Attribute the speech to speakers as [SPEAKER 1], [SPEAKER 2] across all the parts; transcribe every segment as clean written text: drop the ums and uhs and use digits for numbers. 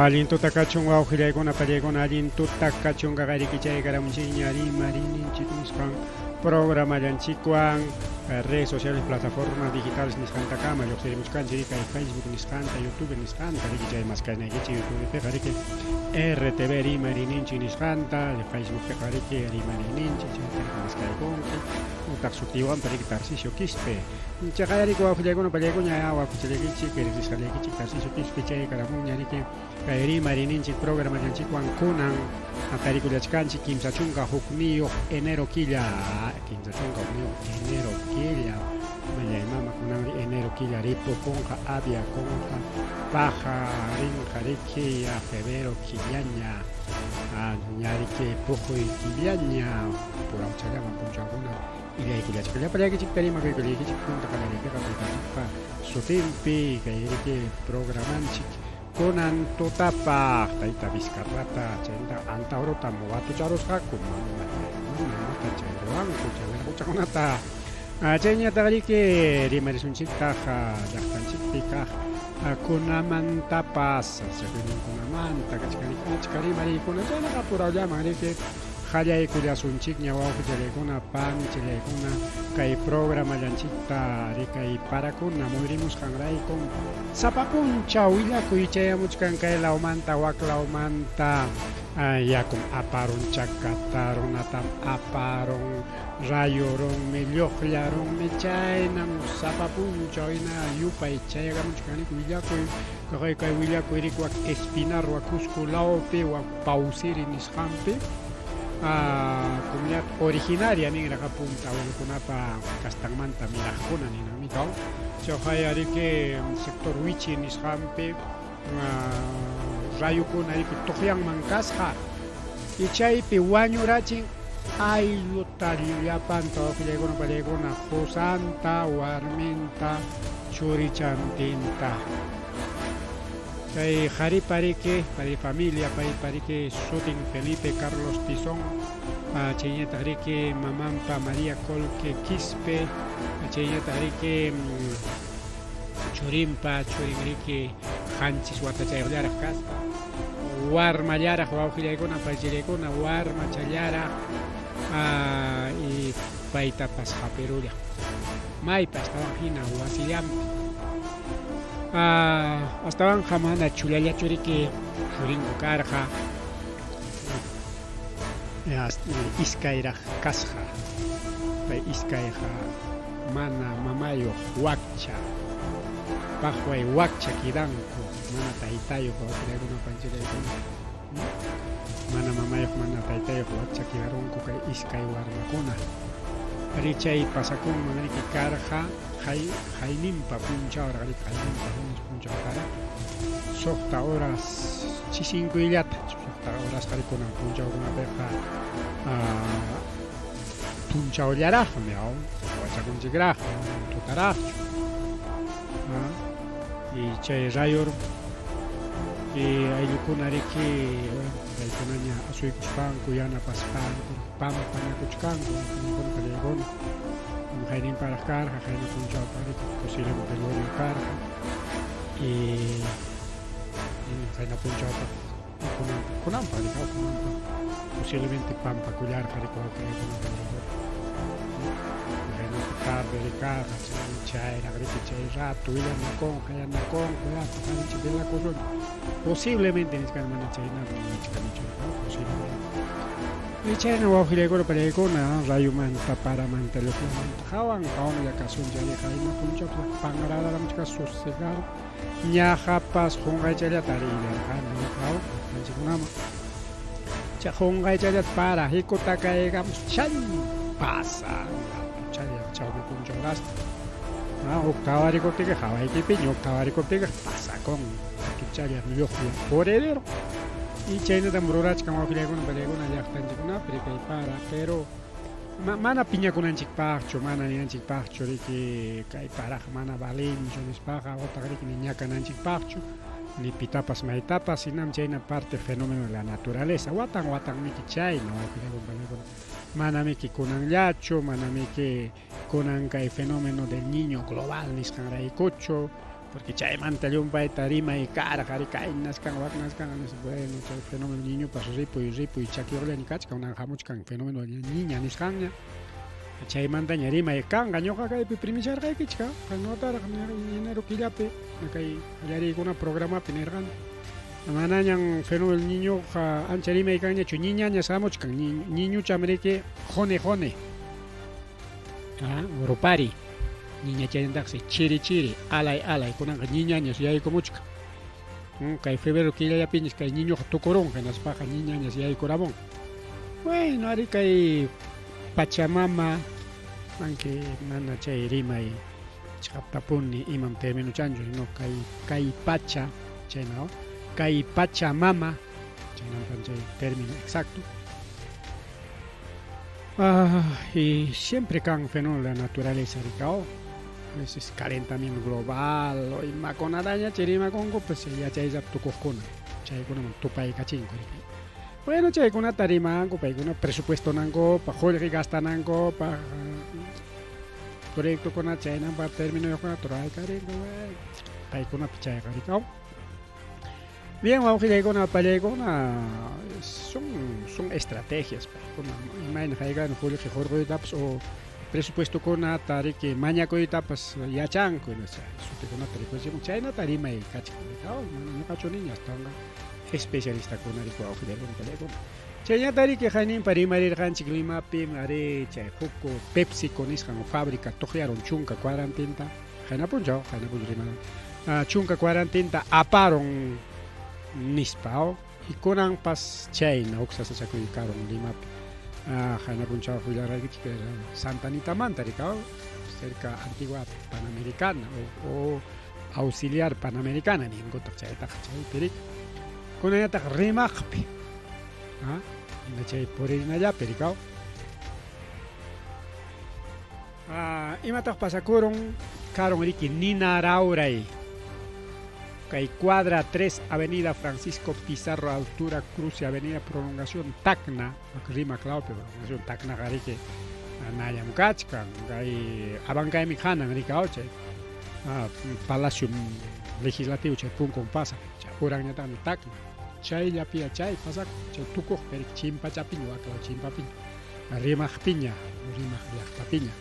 [SPEAKER 1] Allin tuta kachun wawqillaykuna pallaykuna allin tuta kachun kaqariki karamunchikña rimarininchik nisqan programallanchikwan redes sociales plataformas digitales nisqantakama lluqsirimuchkanchik kay Facebook nisqanta YouTube nisqanta riki chay maskaynaykichik YouTubepiqa riki RTV rimarininchik nisqanta Facebookpiqa riki rimarininchik chayta maskaykunki utaq sutiwanpa riki Tarcisio Quispe. Chaqay riki wawqillaykuna pallaykuña wawqichallaykichik riqsisqallaykichik Tarcisio Quispe chay karamunña riki kay rimarininchik programallanchikwan kunan tarikullachkanchik 31 enero killa, 31 enero killa, mallay mama kunanri enero killa ripukunqa aviakunqa paja rinqa riki ya febrero killaña ña riki puquy killaña purawchallaman punchawkuna illaykullachka llapallaykichikta rimakuykullaykichik punta qallariypiqa taytanchikpa sutinpi kay riki programanchik kunan tutapaq tayta Vizcarrata chaynata Antaurotam watucharusqaku mama imata chay ruwanku chay wirquchakunata chayñataq riki rimarisunchiktaq llaqtanchikpi kaq kunamantapas sasachakuyninkunamanta kachkan riki achka rimariykuna chaynaqa purawllaman riki qallaykullasunchikña wawqichallaykuna panichallaykuna kay programallanchikta rikay parakuna muyrimusqanraykum sapa punchaw willakuy chayamuchkan kay lawmanta wak lawmanta yakum aparun chakata runatam aparun rayurunmi lluqllarunmi chaynam sapa punchaw hina yupay chayagamuchkan riki willakuy kay kay willakuy riki wak Espinar wak Cusco lawpi wak Pausiri nisqanpi comunidad originaria ninraqa punta abuelokunapa kastanmanta miraqkuna ninanmi kaw chayqa riki sector Wichi nisqanpi rayukuna riki tuqyanman kasqa y chaypi wañurachin aylluta llapanta wawqillaykuna pallaykuna qusanta warminta churichantinta chay qharipa riki pay familia paypa riki sutin Felipe Carlos Tizón chayñataq riki mamanpa María Colque Quispe chayñataq riki churinpa churin riki 7 watachayuqllaraq kasqa warmallaraq wawqillaykuna paychillaykuna warmachallaraq y paytapas hapirullan maypi astawan hina wasillanpi astawanqa mana chullallachu riki churinku karqa iskayraq kasqa pay iskayqa mana mamayuq wakcha paqway wakcha kidanku mana taytayuq wawqillaykuna panchillaykuna mana mamayuq mana taytayuq wakcha kidarunku kay iskay warmakuna ari chay pasakunman riki karqa hayninpa punchawraq riki hayninpa lunes punchaw kara 6 horas chisinkuyllata 6 horasqa rikunan punchawkunapiqa punchawllaraqmi aw wachakunchikraqmi tutaraqchu y chay rayur y ayllukuna riki paykunaña asuykuspanku yanapaspanku pampanakuchkanku pallaykuna hayninparaq karqa qayna punchawpa riki posiblemente velorio karqa y qayna punchawpaq kunanpaq riki kunanpaq posiblemente pampakullarqa riki wawqillaykuna pallaykuna qaynapi tarde rikarqa chayraq riki chay rato willanakunqa yanakunqa ya paqarinchik velakusun posiblemente nichkani mana chaynami nichkanichu posiblemente y chayna wawqillaykuna pallaykuna rayumanta paramanta lluqllamanta hawan hawanlla kasunchik ari qayna punchawpas panrararamuchka sosegado ñaqapas qunqaychallata ari illarqani hawan llaqtanchikkunaman chay qunqaychallata para hikutakaykamus chay pasan chaya chawpi punchaw horasta huk qawarikuptiki hawaykipiña huk qawarikuptiki pasakun hatuchalla lluqlla puririrun y chaynatam rurachkan wawqillaykuna pallaykuna llaqtanchikkunapi rikay para pero mana piñakunanchikpaqchu mana ninanchikpaqchu riki kay paraqa mana valinchu nispaqa utaq riki ni ñakananchikpaqchu ni pitapas maytapas hinam chayna parte fenómeno de la naturaleza watan watanmiki chayna wawqillaykuna pallaykuna manamiki kunanllachu manamiki kunan kay fenómeno del niño global nisqanraykuchu. Porque chaymanta llumpayta rimay karqa, ari kaynaskan, waknaskan, nispa. Bueno, chay fenómeno niñopas ripuy, ripuy chakiyuqllaña kachkan, unan hamuchkan fenómeno niña nisqanña. Chaymantaña rimay kanqa, ñuqa kaypi primisharqaykichik, qanwataraq enero killapi kay qallariykuna programapi nirqani. Manañan fenómeno niñoqa ancha rimay kanñachu, ñiñañas hamuchkan, ñiñucham riki jone jone. Ah, rupari. Ñiñachayantaqsi chiri chiri, alay alay, kunanqa ñiñañas yaykumuchkan. Kay febrero killallapiñas kay ñiñuqa tukurunqa, hinaspaqa ñiñañas yaykuramunqa. Bueno, ari kay Pachamama, aunque mana chay rimay chiqaptapuni imam terminuchanchu, sino kay kay pacha, chayna, kay Pachamama, chaynampan chay término exacto. Ah, y siempre kan fenómeno de la naturaleza, rikao. A veces calentamiento global, o imakunataña chay rimakunku, pues yachayllapi tukuqkuna, chaykunaman tupaykachinku. Bueno, chaykunata rimanku, paykuna presupuestonankupaq, qullqi gastanankupaq, proyectokuna chaynampa términoyuqkunata ruraykarinku, paykunapi chayqa rikao. Bien, wawqillaykuna, apallaykuna, son, son estrategias paykuna, imayna hayk'an qullqi hurquytapas o presupuestokunata riki mañakuytapas yachanku, sutikunata rikuchimun, chaynata rimay kachkan, mana ñuqachu niña, astawanqa especialistakuna riki wawqillaykuna, apallaykuna. Chaynata riki hayninpa rimarirqanchik Limapi, ari chay huk PepsiCo nisqan fábrica tuqyarun chunka cuadrantinta, qayna punchaw, qayna punchaw rimaran, chunka cuadrantinta aparun nispa, y kunanpas chayna huk sasachakuy karun Limapi. Qayna punchaw willarqaykichik Santa Anitamanta rikaw, cerca antigua Panamericana o auxiliar Panamericana ninkutaq chaytaqa chaypi rika. Kunanñataq Rimaqpi, hina chay purinallapi rikaw. Imataq pasakurun? Karun riki nina rawray. Kay cuadra 3, Avenida Francisco Pizarro, altura cruce Avenida Prolongación Tacna, Rimac lawpi Prolongación Tacna riki nallam kachkan, kay Abancaymi hanan rikaw chay Palacio Legislativo chay punkun pasaq, chay uranñataqmi Tacna, chayllapi chay pasakun, chay tukuqpi riki chimpachapiña, waklaw chimpapiña, Rimaqpiña, Rimaq llaqtapiña.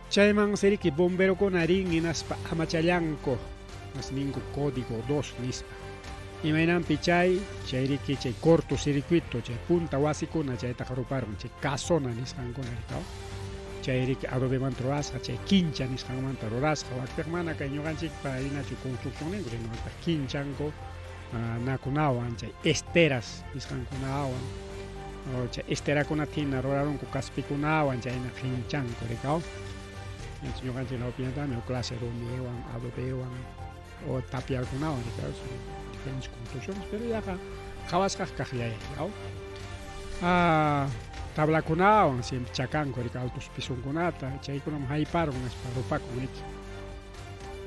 [SPEAKER 1] Chayman siriki bomberokuna rin hinaspa amachallanku, mas ninku código 2 nispa. Imaynanpi chay, chay riki chay cortocircuito, chay punta wasikuna chaytaqa ruparun, chay casona nisqankuna rikaw. Chay riki adobemanta rurasqa, chay quincha nisqanmanta rurasqa, wakpiq mana kay ñuqanchikpa hinachu construcción ninku, sino wakpiq quinchanku nakunawan, chay esteras nisqankunawan, chay esterakunata hina rurarunku kaspikunawan, chayna qinchanku rikaw. Ñuqanchik lawpiñataqmi huk clase rumiwan, adobewan o tapialkunawan rikaw, son diferentes construcciones, pero yaqa qhawasqaq kaqllay rikaw. Tablakunawan siempre chakanku rikaw altos pisonkunata, chaykunaman hayparun nispa rupakun riki.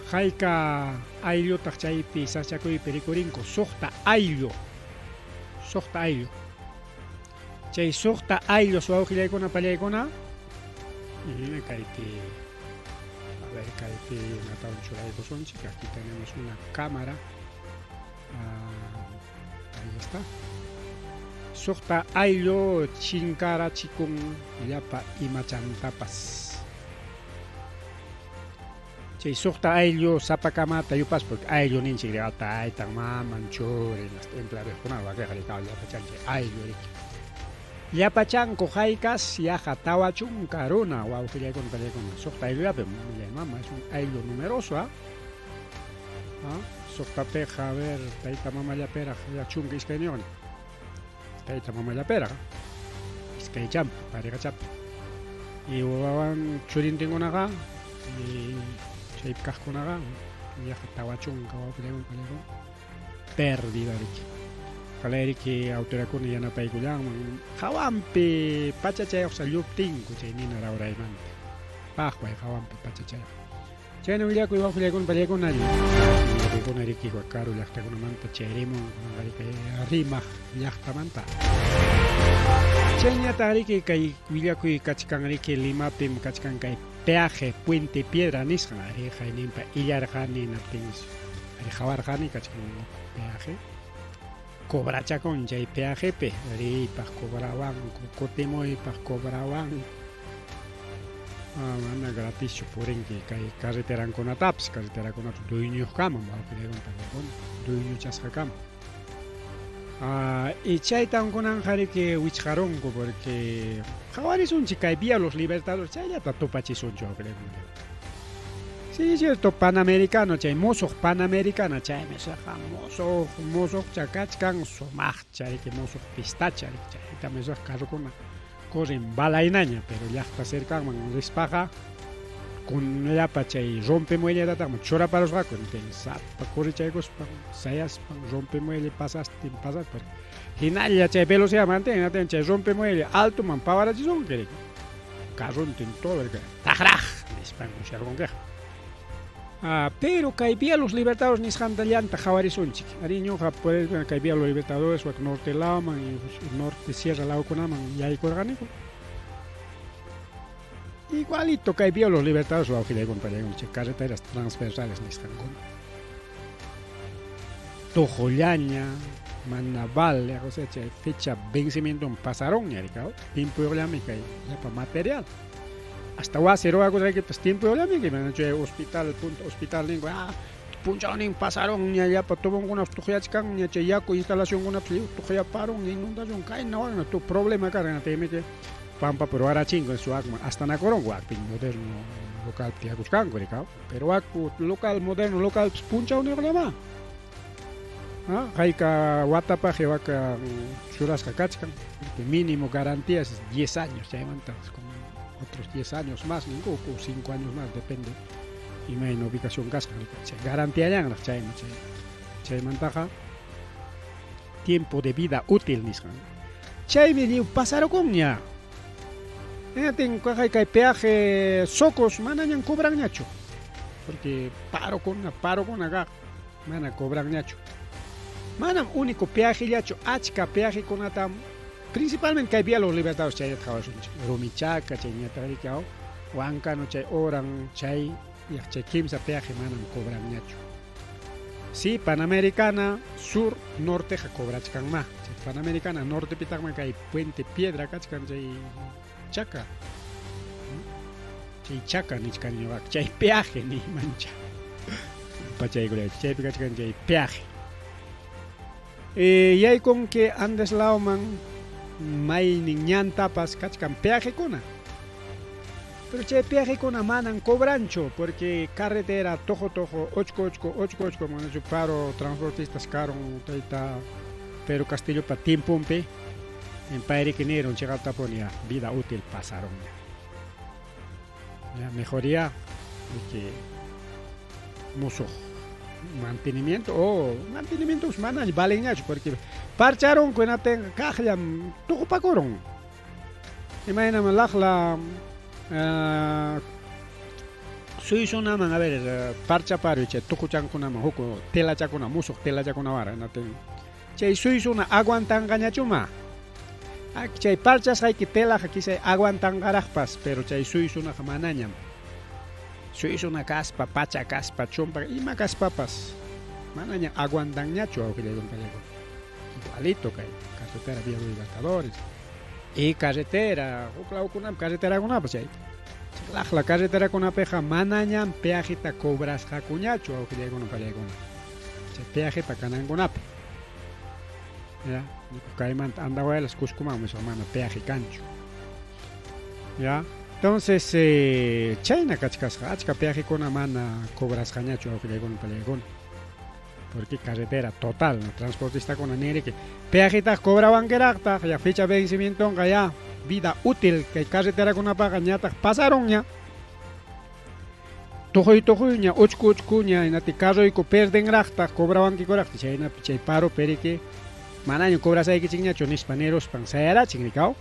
[SPEAKER 1] Hayka ayllutaq chaypi sasachakuypi rikurinku, suqta ayllu, suqta ayllu. Chay suqta ayllus wawqillaykuna, pallaykuna, kaypi, a ver, kaypi imatawan churaykusunchik, aquí tenemos una cámara, ahí está. Suqta ayllu chinkarachikun llapa imachantapas. Chay suqta ayllu sapakamata yupaspa, porque ayllu ninchik riqa, taytan, maman, churin, hasta empleadoqkuna wakiqa rikaw llapachan chay ayllu riki. Llapachanku haykas yaqa 40 runa wawqillaykuna, pallaykuna, suqta ayllullapi, mama, es un ayllu numeroso, ¿ah? Suqtapiqa, a ver, tayta mamallapiraq ya 12 ña. Tayta mamallapiraq, iskay champa, pariqachapi. Y wawan churintinkunaqa, y chaypi kaqkunaqa, yaqa 40 wawqillaykuna, pallaykuna, pérdida riki. Ojalá riki autoridadkuna yanapaykullanman, hawanpi pachachayuqsa lluptinku chay nina rawraymanta. Paqway hawanpi pachachayuq. Chayna willakuy wawqillaykuna, pallaykuna, willakuykuna riki karu llaqtakunamanta chayrimun, riki Rimaq llaqtamanta. Chayñataq riki kay willakuy kachkan riki Limapim kachkan kay peaje Puente Piedra nisqan ari qayninpa illarqani hinaptinsi ari qawarqani kachkan peaje cobrachakun chay peajepi riypaq cobrawanku kutimuypaq cobrawanku mana gratischu purinki kay carreterankunatapas carreterakunata dueñoyuqkamam wawqillaykuna dueñochasqakama y chaytan kunanqa riki wichqarunku porque qhawarisunchik kay Vía Los Libertadores chayllata tupachisunchik wawqillaykuna. Sí, cierto, Panamericano, chay musuq Panamericana, chaymi saqa musuq, musuqcha kachkan, sumaqcha riki musuq pistacha riki, chaytami saqa carrokuna corren balaynaña, pero llaqta cercanman rispaqa kunllapa chay rompemuelletataqmi churaparusqaku, sapa corrichaykuspan, sayaspan rompemuelle pasastin pasaspa, hinalla chay velocidad mantiene, hinaptin chay rompemuelle altoman pawarachisunki riki, carrontin todo riki, taqraq nispan usharqunkiqa. Pero kay Vía Los Libertadores nisqanta llanta qhawarisunchik. Arí ñuqa kay Vía Los Libertadores wak norte lawman, norte sierra lawkunaman yaykurqaniku. Igualito kay Vía Los Libertadores wawqillaykuna pallaykuna chay carreteras transversales nisqankuna. Tuqullaña, mana vale, o sea, chay fecha vencimiento pasarunña, rikaw, tiempoyuqllami kay llapa material. Hasta wasi ruwakusqaykipas tiempoyuqllami kay mana chay hospital punto hospital ninku, punchawnin pasarunña llapa tubonkunapas tuqyachkanña chay yaku instalacionkunapas lliw tuqyaparunña inundación kayna wakna tu problema karqa hinaptinmi pampapi ruwarachinku suwakman astanakurunku wakpi moderno localpi tiyakuchkanku rikaw pero waku local moderno localpas punchawniyuqllamá. Hayka watapaq waka churasqa kachkan mínimo garantías es 10 años chaymanta como otros 10 años más ninku o 5 años más depende imayna ubicación kasqan chay garantiallanraq chayman chay chaymantaqa tiempo de vida útil nisqan chaymi lliw pasarukunña hinaptin kay peaje Socos manañan cobranñachu porque parokuna parokuna kaq mana cobranñachu. Manam único peajellachu, achka peajekunatam principalmente kay Vía Los Libertadores chayllata qhawasunchik. Rumichaca chayñataq riki aw, Huancano chay Oran chay yaq chay kimsa peaje manam cobranñachu. Sí, Panamericana Sur Norteqa cobrachkanmá. Chay Panamericana Nortepitaqmi kay Puente Piedra kachkan chay chaka. Chay chaka nichkani ñuqaqa, chay peaje niymancha. Pachaykullachu, chaypi kachkan chay peaje. Yaykunki Andes lawman maynin ñantapas kachkan peajekuna. Pero chay peajekuna manan cobranchu porque carretera tojo tojo ochko ochko ochko ochko manachu paro transportistas karun tayta Pedro Castillopa tiemponpi en payriki nirun chiqaptapuni ya vida útil pasarunña. Ya mejoría que musuq mantenimiento o mantenimiento mana valenñachu porque parcharunku hinaptinqa kaqllam tuqupakurun. Imaynam laqla suysunaman a ver parchaparuy chay tuquchankunaman huk telachakuna musuq telachakunawara hinaptin chay suysuna aguantanqañachuma. Chay parchasqayki telaqa quizá aguantanqaraqpas pero chay suysunaqa manañam. Suysuna kaspa, pacha kaspa, chumpa, ima kaspapas manaña aguantanñachu wawqillaykuna pallaykuna. Igualito kay carretera Vía Libertadores y carretera, huk lawkunapi carreterakunapas chay. Laqla carreterakunapiqa manañam peajeta cobrasqakuñachu wawqillaykuna pallaykuna. Chay peajepa kanankunapi. Ya, kaymanta Andahuaylas Cuscoman mana peaje kanchu. Ya, entonces chayna kachkasqa achka peajekuna mana cobrasqañachu wawqillaykuna pallaykuna. Porque carretera total, no transportistakuna niriki peajetaq cobrawankiraqtaq ya fecha vencimientonqa ya vida útil kay carreterakunapaqa ñataq pasarunña. Tuquy tuquyña uchku uchkuña hinaptin carroyku perdenraqtaq cobrawankikuraqtaq chaynapi chay paro periki manaña cobrasaykichikñachu nispa niruspan sayarachin rikaw.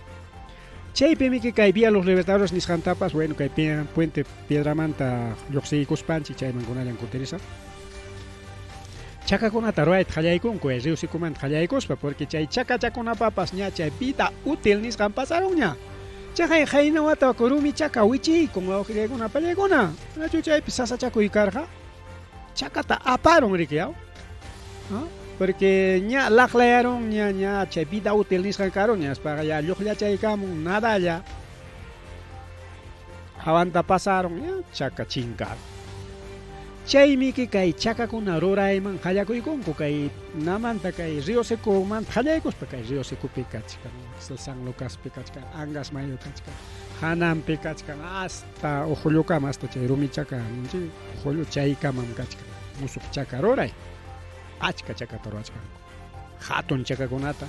[SPEAKER 1] Chaypimiki kay Vía Los Libertadores nisqantapas bueno kay Puente Piedramanta lluqsiykuspanchik chayman kunallan kutirisa. Chakakunata ruwayta qallaykunku riwsikumanta qallaykuspa porque chay chakachakunapapas ña chay vida útil nisqan pasarunña. Chaqay qayna wata rumi chaka wichiykun wawqillaykuna pallaykuna. Manachu chaypi sasachakuy karqa? Chakata aparun riki yaw. Porque ña laqlayarun ña ña chay vida útil nisqan karun ñaspaqa ya lluqllachaykamun nadalla. Hawanta pasarun ya chaka chinkarun. Chaymiki kay chakakuna rurayman qallakuykunku kay namanta kay Río Secomanta qallaykuspa kay Río Secopi kachkan, San Lucaspi kachkan, Angas Mayo kachkan, Hananpi kachkan, hasta Ujullukama, hasta chay rumi chaka ninchik, Ujullu chaykamam kachkan, musuq chaka ruray, achka chakata ruwachkanku, hatun chakakunata,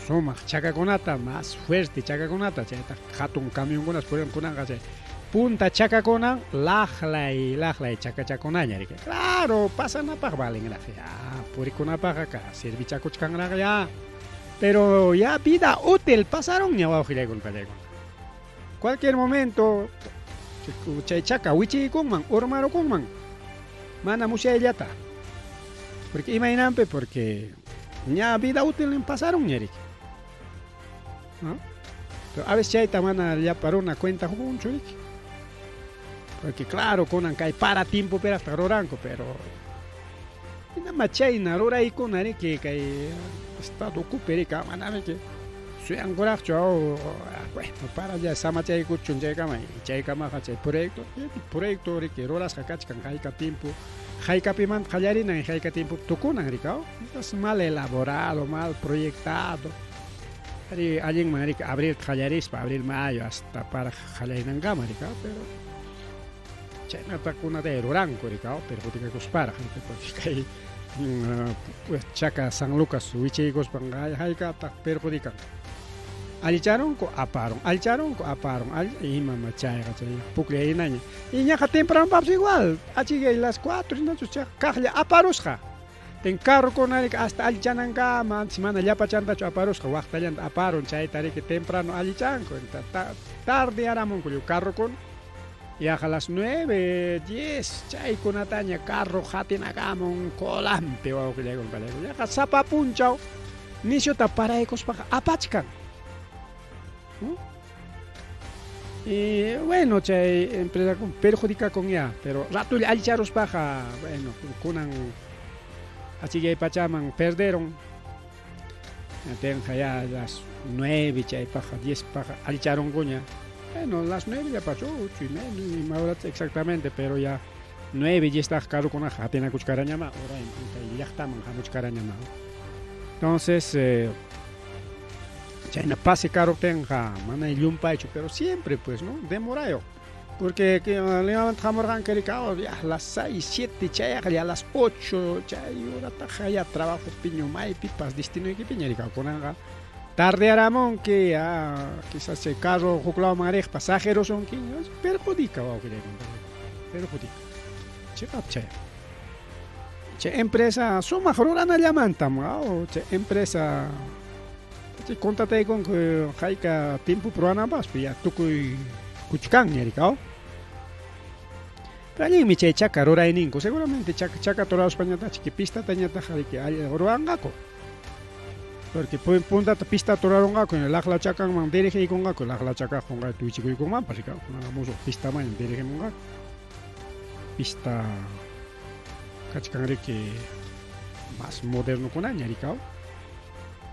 [SPEAKER 1] sumaq chakakunata, más fuerte chakakunata, chaytaq hatun camionkunas purinkunanqa chay punta chakakunan laqlay laqlay chakachakunaña riki. Claro, pasanapaq valenraq ya, purikunapaqqa ka servichakuchkanraq ya. Pero ya vida útil pasarunña wawqillaykuna pallaykuna. Cualquier momento chay chaka wichiykunman, urmarukunman, mana musyayllata. Porque imaynanpi, porque ña vida útil pasarunña riki. ¿No? Pero a veces chayta mana llapa runa cuenta hukunchu riki. Porque claro, kunan kay para tiempo peraqta ruranku, pero hinama chayna ruraykuna riki kay estado ukupi riki mana riki suyankuraqchu bueno, para ya samachaykuchun chaykama chaykamaqa chay proyecto, proyecto riki rurasqa kachkan hayka tiempo haykapimanta qallarinan hayka tiempo tukunan riki, es mal elaborado, mal proyectado. Ari allinman riki abril qallarispa, abril mayo hasta para qallarinankama riki, pero chaynata kunata ruranku riki, perjudikakusparaq riki, porque kay chaka San Lucas wichiykuspan haykataq perjudikan. Allicharunku aparun, allicharunku aparun, imama chayqa chay pukllay hinaña. Y ñaqa tempranopapis igual, achikay las 4 hinachu kaqlla aparusqa. Ten carrokuna riki hasta allichanankama, antes mana llapachantachu aparusqa, waqtallanta aparun, chayta riki temprano allichanku, tarde aramunku lliw carrokuna. Yaqa las 9, 10 chaykunataña carro qatinakamun colampi wawqillaykuna pallaykuna. Yaqa sapa punchaw nisyuta paraykuspaqa apachkan. Y bueno, chay empresa perjudicakun ya, pero ratulla allicharuspaqa, bueno, kunan achikay pachaman perderon. Tenqa ya las 9 chaypaqqa 10 paqa allicharunkuña. Bueno, las 9 ya pasó, 8 y media, ima horata exactamente, pero ya 9 ya está carrokunaqa hatinakuchkarañama, kay llaqtaman hamuchkarañama. Entonces, chayna pase karuptinqa mana llumpaychu, pero siempre pues, ¿no? Demorayo. Porque Limamanta hamurqanki riki, ya las 6, 7 chayaq, ya las 8 chay horataqa ya trabajo piño maypipas destinoykipiña riki, kunanqa tardearamunki, ya quizás chay carro huklawman riq pasajerosunki, perjudica wawqillaykuna, perjudica. Chiqap chay. Chay empresa sumaq ruranallamantam, chay empresa chay contrataykunku hayka tiempo rurananpaqpas ya tukuy kuchkanña riki, Pero allinmi chay chaka rurayninku, seguramente chaka ruraspañataq pistatañataq riki ruranqaku. Porque puntata pistata rurarunqaku, laqla chakanman dirigiykunqaku, laqla chakaqa qunqayta wichikuykunmanpas riki, kunaqa musuq pistamanña dirigimunqaku. Pista kachkan riki más modernokunaña riki,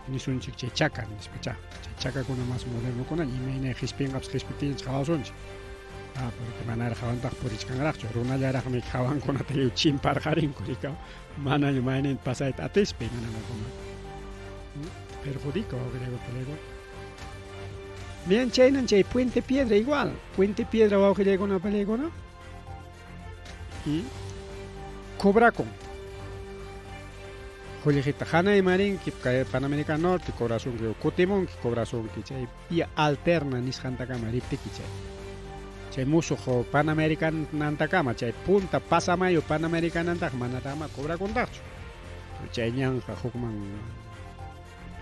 [SPEAKER 1] nisunchik chay chaka nispa chay chakakuna más modernokunaña imayna qispinqapas qispiptinchik qhawasunchik. Porque manaraq hawantaq purichkanraqchu, runallaraqmi hawankunata lliw chimparqarinku riki, manaña mayninta pasayta atispa imananakuna. Perjudica wawqillaykuna. Bien, chaynan chay Puente Piedra igual, Puente Piedra wawqillaykuna pallaykuna. Cobrakun. Qullqita hanayman rinki kay Panamericana Norte cobrasunki, kutimunki cobrasunki, chay vía alterna nisqantakama riptiki chay. Chay musuq Panamericanantakama, chay punta pasamayo Panamericanantaqa manataqma cobrakuntaqchu. Chay ñanqa hukman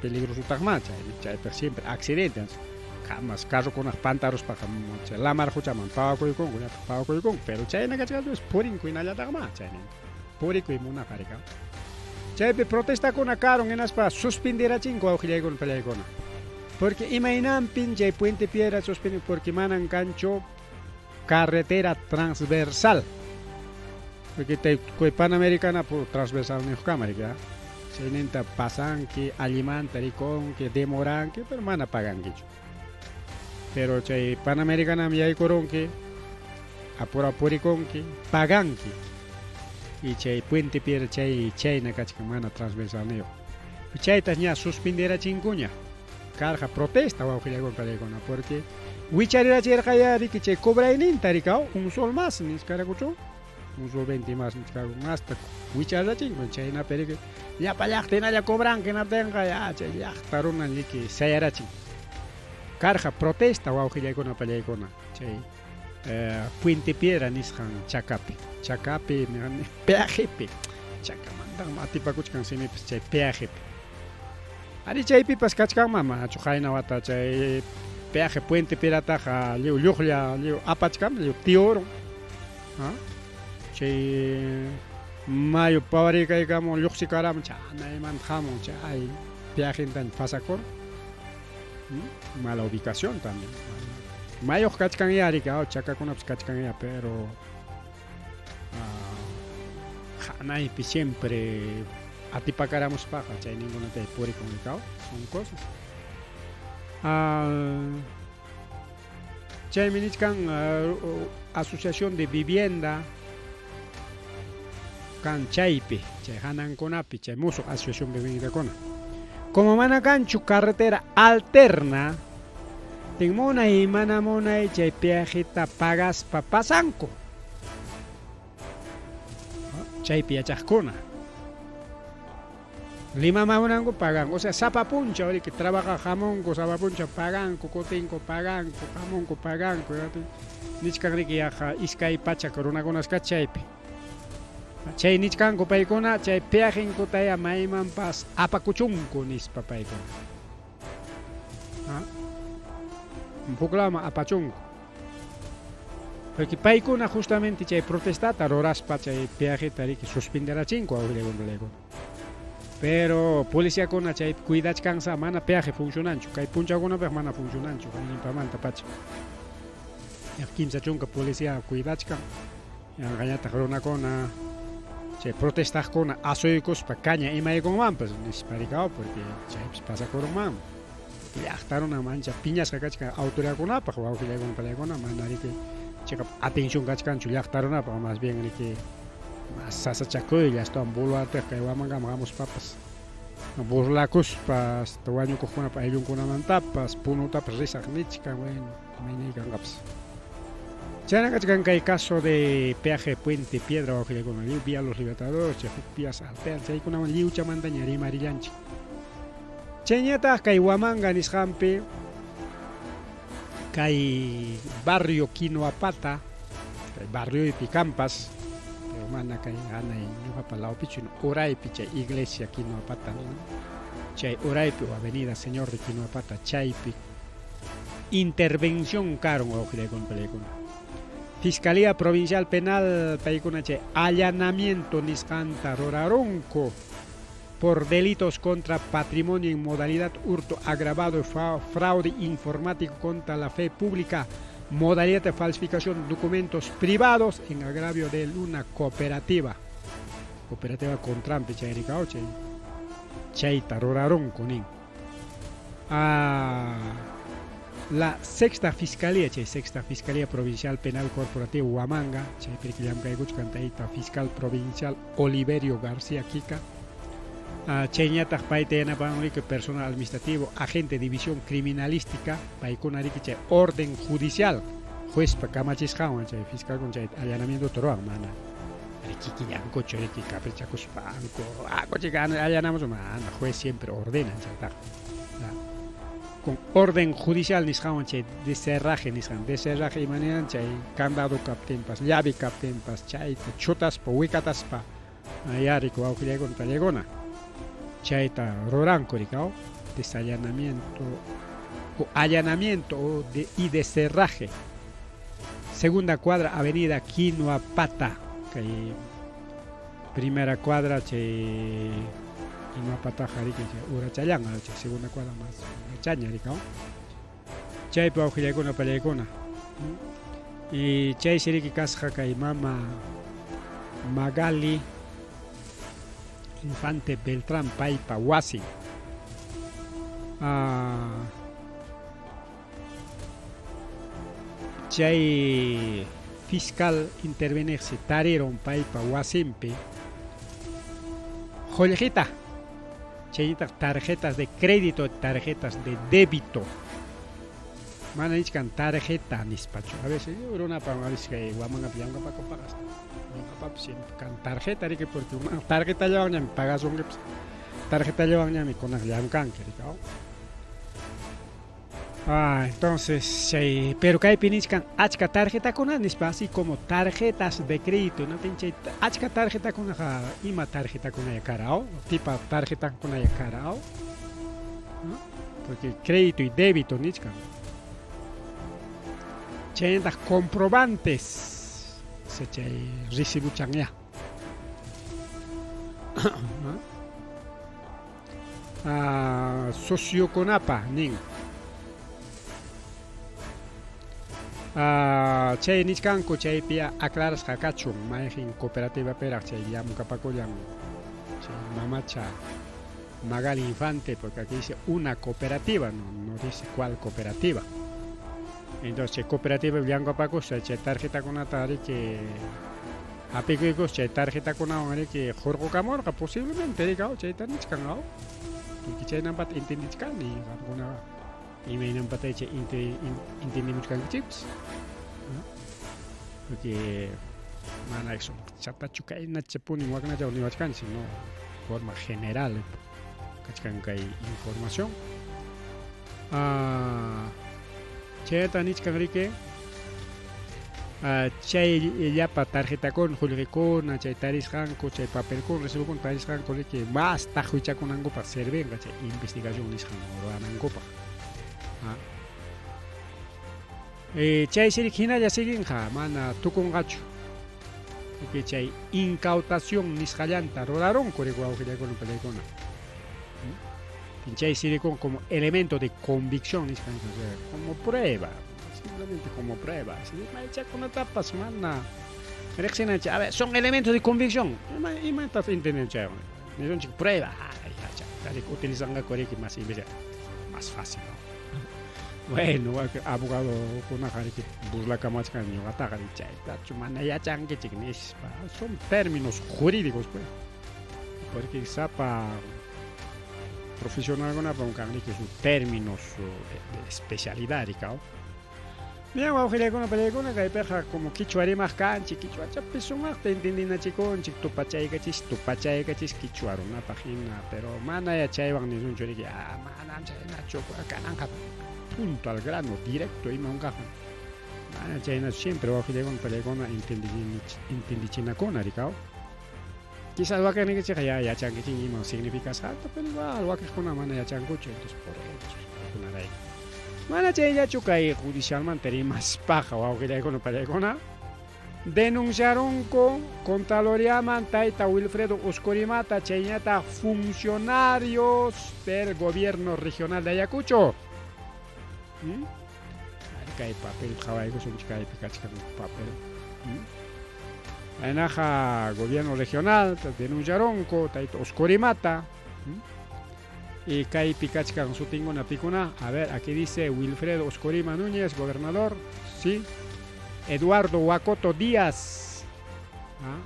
[SPEAKER 1] peligrosotaqma chaypaq siempre accidente. Kamas carrokunaq pantaruspaqa chay lamar quchaman pawakuykunku, ñataq pawakuykunku, pero chayna kachkaspas purinku hinallataqma chayninta. Purikuy munaq riki. Chaypi protestakuna karun hinaspa suspendirachinku wawqillaykuna pallaykuna. Porque imaynanpin chay Puente Piedra suspende porque manan kanchu carretera transversal. Porque te Panamericana por transversal niqkama riki, chayninta pasanki, allimanta rikunki, demoranki, pero mana pagankichu. Pero chay Panamericana yaykurunki, apura purikunki, paganki. Y chay Puente Piedra chay chayna kachkan mana transversalniyuq. Chaytas ña suspenderachinkuña. Karqa protesta wawqillaykuna pallaykuna porque wicharirachirqaya riki chay cobrayninta rikaw un sol más nichkarakuchu un sol 20 más nichkaraku masta wicharirachinku chaynapi riki llapa llaqta hinalla cobranki hinaptinqa ya chay llaqta runa riki sayarachin. Karqa protesta wawqillaykuna pallaykuna chay Puente Piedra nisqan chakapi, chakapi peajepi, chakamantan atipakuchkan simipis chay peajepi. Ari chaypipas kachkanman manachu qayna wata chay peaje Puente Piedrataqa lliw lluqlla lliw apachkan lliw tiurun. Chay mayu pawarikaykamun lluqsikaramun chanaymanta hamun chay peajentan pasakur. Mala ubicación también. Mayuq kachkanya riki, chakakunapas kachkanya, pero hanaypi siempre atipakaramuspaqa chay ningunata purikun rikaw, son cosas. Chaymi nichkan Asociación de Vivienda kan chaypi, chay hanankunapi, chay musuq Asociación de Viviendakuna. Como mana kanchu carretera alterna, tin munay mana munay chay peajeta pagaspa pasanku. Chaypi yachaqkuna. Limaman munanku paganku, o sea, sapa punchaw riki trabajaq hamunku, sapa punchaw paganku, kutinku paganku, hamunku paganku, nichkan riki yaqa 200 runakunas kachkan chaypi. Chay nichkanku paykuna chay peajenkutaya maymanpas apakuchunku nispa paykuna. Huklawman apachunku. Porque paykuna justamente chay protestata ruraspa chay peajeta riki suspenderachinku awqillaykuna. Pero policiakuna chay cuidachkansa mana peaje funcionanchu, kay punchawkunapaq mana funcionanchu, qayninpamanta pacha. Ya 30 policía cuidachkan, yanqañataq runakuna chay protestaqkuna asuykuspa caña imaykunmanpas nispa rikaw porque chaypis pasakurunman. Llaqta runa mancha piñasqa kachkan autoridadkunapaq wawqillaykuna pallaykuna mana riki chiqap atención kachkanchu llaqta runapaq, más bien riki mas sasachakuylla astawan Boluarteqa kay Huamangaman hamuspapas burlakuspa hasta wañukuqkunapa ayllunkunamantapas Punutapas risaq nichkan, bueno, imaynay kanqapas. Chayna kachkan kay caso de peaje Puente Piedra wawqillaykuna, lliw Vía Los Libertadores, chay huk vías alternas, chaykunawan lliwchamantaña rimarillanchik. Chayñataq kay Huamanga nisqanpi kay barrio Quinoapata, kay barrioypi kampas, pero mana kay hanay ñuqapa lawpichu, uraypi chay iglesia Quinoapata nin, chay uraypi o avenida Señor de Quinoapata chaypi intervención karun wawqillaykuna pallaykuna. Fiscalía Provincial Penal paykuna chay allanamiento nisqanta rurarunku por delitos contra patrimonio en modalidad hurto agravado y fraude informático contra la fe pública, modalidad de falsificación de documentos privados en agravio de una cooperativa. Cooperativa contrampi chay rikaw chay chayta rurarunku nin. La sexta fiscalía, chay sexta fiscalía provincial penal corporativa Huamanga, chaypi llamkaykuchkan tayta fiscal provincial Oliverio García Kika. Chayñataq payta yanapan riki personal administrativo, agente de división criminalística, paykuna riki chay orden judicial, juezpa kamachisqanwan chay fiscal con chay allanamiento ruran mana. Kikillankuchu riki caprichakuspanku, chica allanamos mana, juez siempre ordena chaytaqa. Con orden judicial nisqanwan chay deserraje nisqan, deserraje imaneran chay candado kaptinpas, llave kaptinpas, chayta chutaspa, wikataspa, yariku wawqillaykuna tallaykuna. Chayta ruranku rikaw, desallanamiento o allanamiento o de, y deserraje. Segunda cuadra, avenida Quinoapata, kay primera cuadra chay Imapataqa riki urachallanqa chay segunda cuadra más urachaña riki, chaypi wawqillaykuna pallaykuna. Y chaysi riki kasqa kay mama Magali Infante Beltrán paypa wasin. Chay fiscal interveniqsi tarirun paypa wasinpi qullqita, chaynataq tarjetas de crédito, tarjetas de débito. Mana nichkan tarjeta nispachu. A veces runapa a veces kay Huamangapi llamk'apakupaqa hasta ñuqapapas siempre kan tarjeta riki porque tarjetallawanñami pagasunkipas, tarjetallawanñami kunan llamk'anki riki. Ah, entonces chay pero kaypi nichkan achka tarjetakuna nispa, así como tarjetas de crédito, no chay achka tarjetakunaqa ima tarjetakunaya karao, tipa tarjetakunaya karao, ¿no? Porque crédito y débito nichkan. Chaynataq comprobantes, o chay recibuchanya. ¿No? Ah, sociokunapa nin. Ah, chay nichkanku chaypi aclarasqa kachun mayqin cooperativapiraq chay llamkapakullan chay mamacha Magali Infante, porque aquí dice una cooperativa, no, no dice cuál cooperativa. Entonces, chay cooperativa llamkapakusqa chay tarjetakunata riki hap'ikuykus chay tarjetakunawan riki hurqukamurqa posiblemente riki chayta nichkan, porque chaynampata entendichkani, qamkunaqa imaynampata chay entendimuchkankichikpas, porque mana sumaqchatachu kaynachapuni waknachaw niwachkanchik, no, forma general kachkan kay información. Chayta nichkan riki chay llapa tarjetakuna qullqikuna chay tarisqanku chay papelkuna recibokuna tarisqanku riki mas taqwichakunankupaq servinqa chay investigación nisqan ruwanankupaq. Chaysi riki hinalla siguinqa mana tukunqachu porque chay incautación nisqallanta rurarunku riki wawqillaykuna pallaykuna. Chay sirikun como elemento de convicción nisqan, o sea, como prueba, simplemente como prueba. Maychakunatapas mana riqsinanchik, a ver, son elementos de convicción. Imatas entenden chaywan? Nisunchik prueba, utilizanqaku riki más más fácil, ¿no? Bueno, abogadokunaqa riki burlakamachkan ñuqataqa chaytachu mana yachankichik nispa. Son términos jurídicos, pues. Porque sapa profesionalkunapa kan riki sus términos de especialidad, rikaw. Bien, wawqillaykuna pallaykuna, kaypiqa como quichua rimaq kanchik, quichuachapi sumaqta entendinachikunchik, tupachaykachis, tupachaykachis quichua runapaq hina, pero mana yachaywan nisunchu riki, manam chaynachu kananqa punto al grano, directo ima unkaqman. Mana chaynachu siempre wawqillaykuna pallaykuna entendichinakuna rikaw. Quizás wakinnikichikqa ya yachankichik ima significasqanta, pero igual wakiqkuna mana yachankuchu, entonces por eso paykunarayku. Mana chayllachu kay judicialmanta rimaspaqa wawqillaykuna pallaykuna denunciarunku Contraloriaman tayta Wilfredo Oscorimata chaynataq funcionarios del gobierno regional de Ayacucho. Kay papel qhawaykusunchik kaypi kachkan papel. Aynaqa gobierno regional denunciarunku tayta Oscorimata. Y kaypi kachkan sutinkuna pikuna. A ver, aquí dice Wilfredo Oscorima Núñez, gobernador, sí. Eduardo Huacoto Díaz, ¿ah?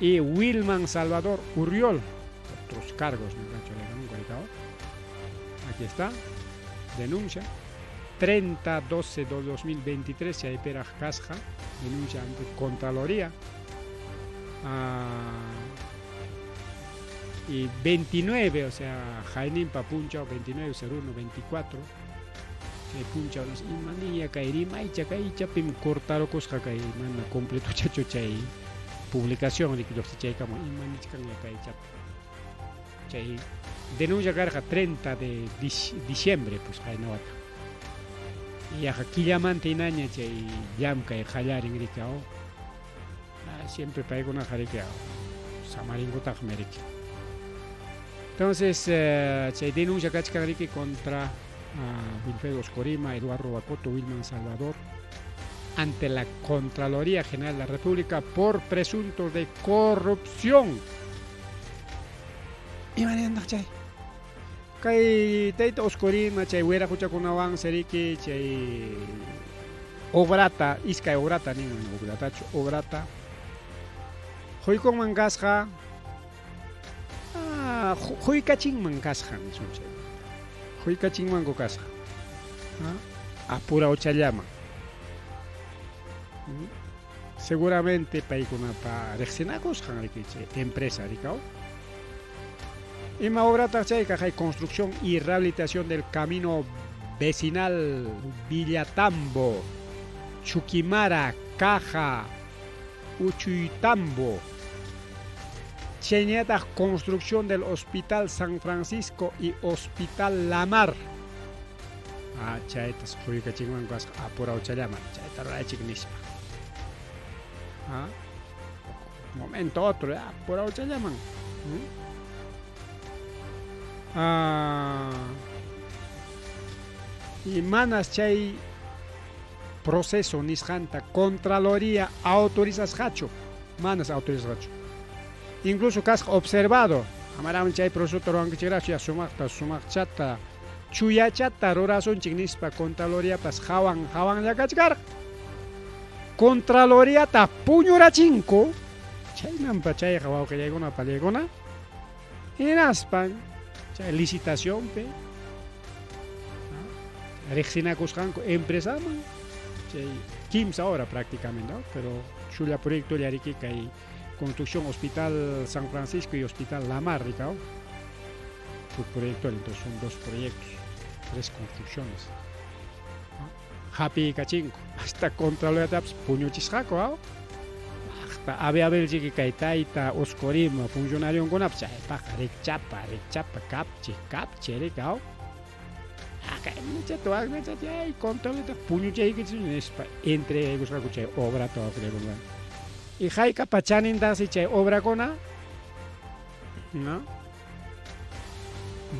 [SPEAKER 1] Y Wilman Salvador Urriol, otros cargos, aquí está, denuncia, 30-12-2023, chaypiraq kasqa, denuncia ante Contraloría. Y 29, o sea, Jainimpa punchaw, 29-01-24, chay punchaw imaniya kay rimaycha kay chapim cortarukusqa kay mana completochachu chay publicación riki lluqsichaykamun ima nichkanya kay chapi. Chay denuncia karqa 30 de diciembre, pues qayna wata. Yaqa killamanta hinaña chay llamkay qallarin riki, siempre paykunaqa riki samarinkutaqmi riki. Entonces, chay denuncia kachkan riki contra Wilfredo Oscorima, Eduardo Bacoto, Wilman Salvador, ante la Contraloría General de la República por presuntos de corrupción. Imaniyantaq chay? Kay tayta Oscorima chay wiraquchakunawan seriki chay obrata, iskay obrata nin obratachu, obrata huykunman kasqa, huykachinman kasqa nisun chay. Huykachinmanku kasqa. Apurawchallaman. Seguramente paykunapa riqsinakusqan riki chay empresa rikaw. Ima obrataq chayqa hay construcción y rehabilitación del camino vecinal Villatambo, Chuquimara, Caja, Uchuytambo. Chaynallataq construcción del Hospital San Francisco y Hospital La Mar. Chaytas huykachinman kasqa apurawchallaman chayta ruraychik nispa. Momento otro, apurawchallaman. Y manas chay proceso nisqanta Contraloría autorizasqachu, manas autorizasqachu. Incluso kasqa observado, amaram chay proceso ruwankichikrachu ya sumaqta, sumaqchata, chuyachata rurasunchik nispa Contraloriapas hawan hawanlla kachkarqa. Contraloriata puñurachinku, chaynampa chayqa wawqillaykuna pallaykuna, hinaspan chay licitacionpi riqsinakusqanku empresaman chay 15 hora prácticamente, ¿no? Pero chulla proyecto llariki kay construcción Hospital San Francisco y Hospital La Mar, ¿no? Su proyecto, entonces son dos proyectos, tres construcciones, ¿no? Happy kachinko, hasta Contraloría puñuchisqaku, ¿no? Hasta abe abel chiki kay tayta Oscorima funcionarionkuna chaypaqa rikchapa, rikchapa, kapchi, kapchi, rikaw. Akaynichata waknichata ay Contraloría puñuchaykichis nispa entregaykusqaku chay obrata wawqillaykuna. Y haykapa chanintaqsi chay obrakuna, ¿no?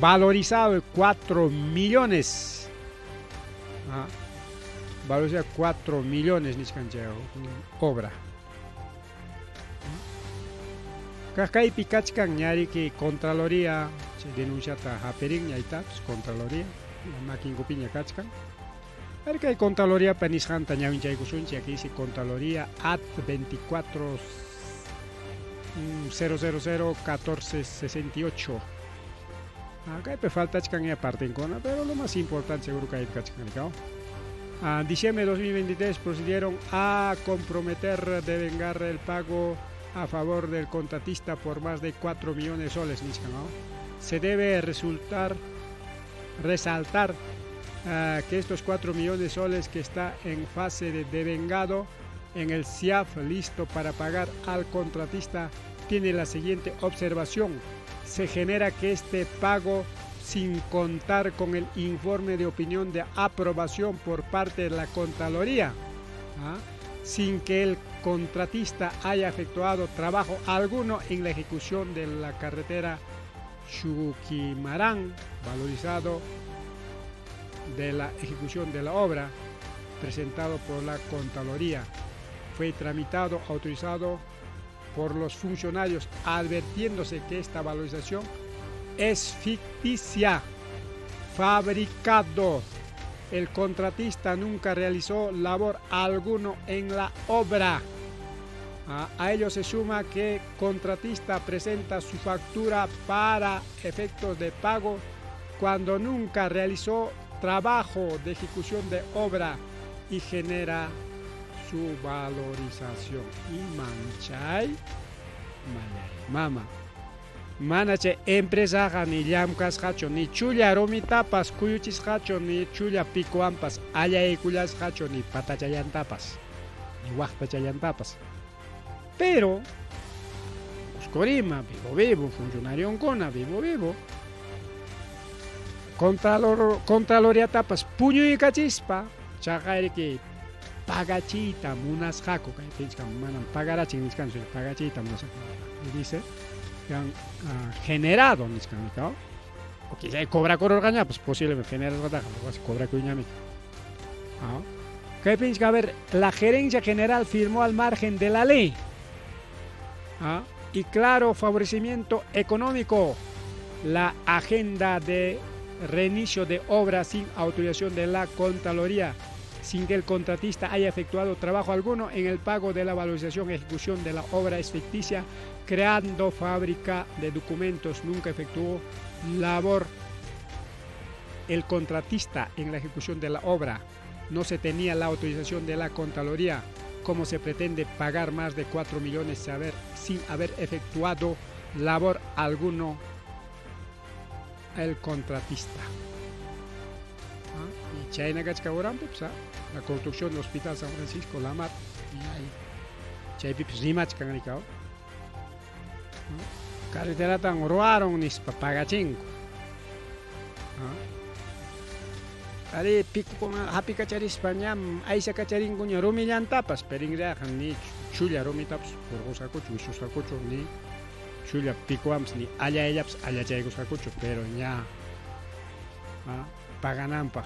[SPEAKER 1] Valorizado 4 millones. Valorizado 4 millones nichkan chay obra. Kaypi kachkan ñariki Contraloría chay denunciata hapirin ñaytapas Contraloría makinkupiña kachkan. Kay Contraloría pa nisqanta ñawinchaykusunchik, aquí dice Contraloría ad 24 000 1468. Kaypi faltachkan ya partinkuna, pero lo más importante seguro que hay kachkan, ¿no? En diciembre de 2023 procedieron a comprometer devengar el pago a favor del contratista por más de 4 millones de soles, ¿no? Se debe resaltar que estos 4 millones de soles que está en fase de devengado en el SIAF listo para pagar al contratista tiene la siguiente observación. Se genera que este pago, sin contar con el informe de opinión de aprobación por parte de la Contraloría, sin que el contratista haya efectuado trabajo alguno en la ejecución de la carretera Chuquimarán, valorizado de la ejecución de la obra presentado por la Contraloría, fue tramitado, autorizado por los funcionarios, advirtiéndose que esta valorización es ficticia, fabricado. El contratista nunca realizó labor alguno en la obra. A ello se suma que contratista presenta su factura para efectos de pago cuando nunca realizó trabajo de ejecución de obra y genera su valorización. Y manchay, mayay, mama. Mana chay empresaqa ni llamkasqachu, ni chulla rumitapas kuyuchisqachu, ni chulla picoampas allaykullasqachu, ni patachallantapas, ni waqtachallantapas. Pero Oscorima, vivo vivo, funcionarionkuna, vivo vivo, Contraloriatapas puñuykachispa, chaqayriki pagachiyta munasqaku, kay pinchka manam pagarachin nichkanchu, pagachiyta munasqaku. Y dice, Que han generado nisqan rikaw. O quizá cobrakururqañapas, posiblemente generasqataqa wasi cobrakuyñami. Kaypinchik, a ver, la gerencia general firmó al margen de la ley. Y claro favorecimiento económico la agenda de reinicio de obra sin autorización de la Contraloría, sin que el contratista haya efectuado trabajo alguno en el pago de la valorización y ejecución de la obra es ficticia, creando fábrica de documentos. Nunca efectuó labor el contratista en la ejecución de la obra. No se tenía la autorización de la Contraloría. ¿Cómo se pretende pagar más de 4 millones sin haber efectuado labor alguno el contratista? Y chayna kachka uranpi, pues, la construcción del Hospital San Francisco, La Mar, y ahí chaypipas rimachkan rikaw. Carreteratan ruwaron nispa pagachinku. Ari pikukuna hapikacharispa ñam aysakacharinkuña rumillantapas, perinriaqa ni chulla rumitapas hurqusqakuchu, wisusqakuchu, ni chulla pikuwanpas ni allayllapas allachaykusqakuchu, pero ña pagananpaq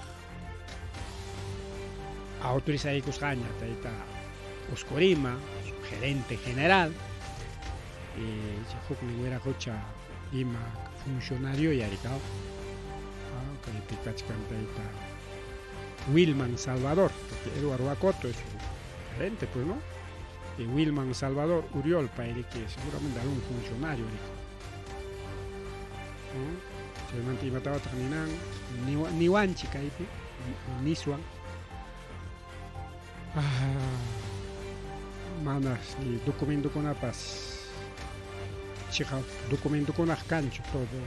[SPEAKER 1] autorizaykusqaña tayta Oscorima, su gerente general, y huknin wiraqucha ima funcionario yarikaw, kaypi kachkan tayta Wilman Salvador, porque Eduardo Huacoto es su gerente, pues, ¿no? Y Wilman Salvador Uriol, que seguramente algún funcionario, ¿no? Chaymanta imatawataq ninan niwanchik kaypi niswan manas ni documentokunapas chiqap documentokunaq kanchu, todo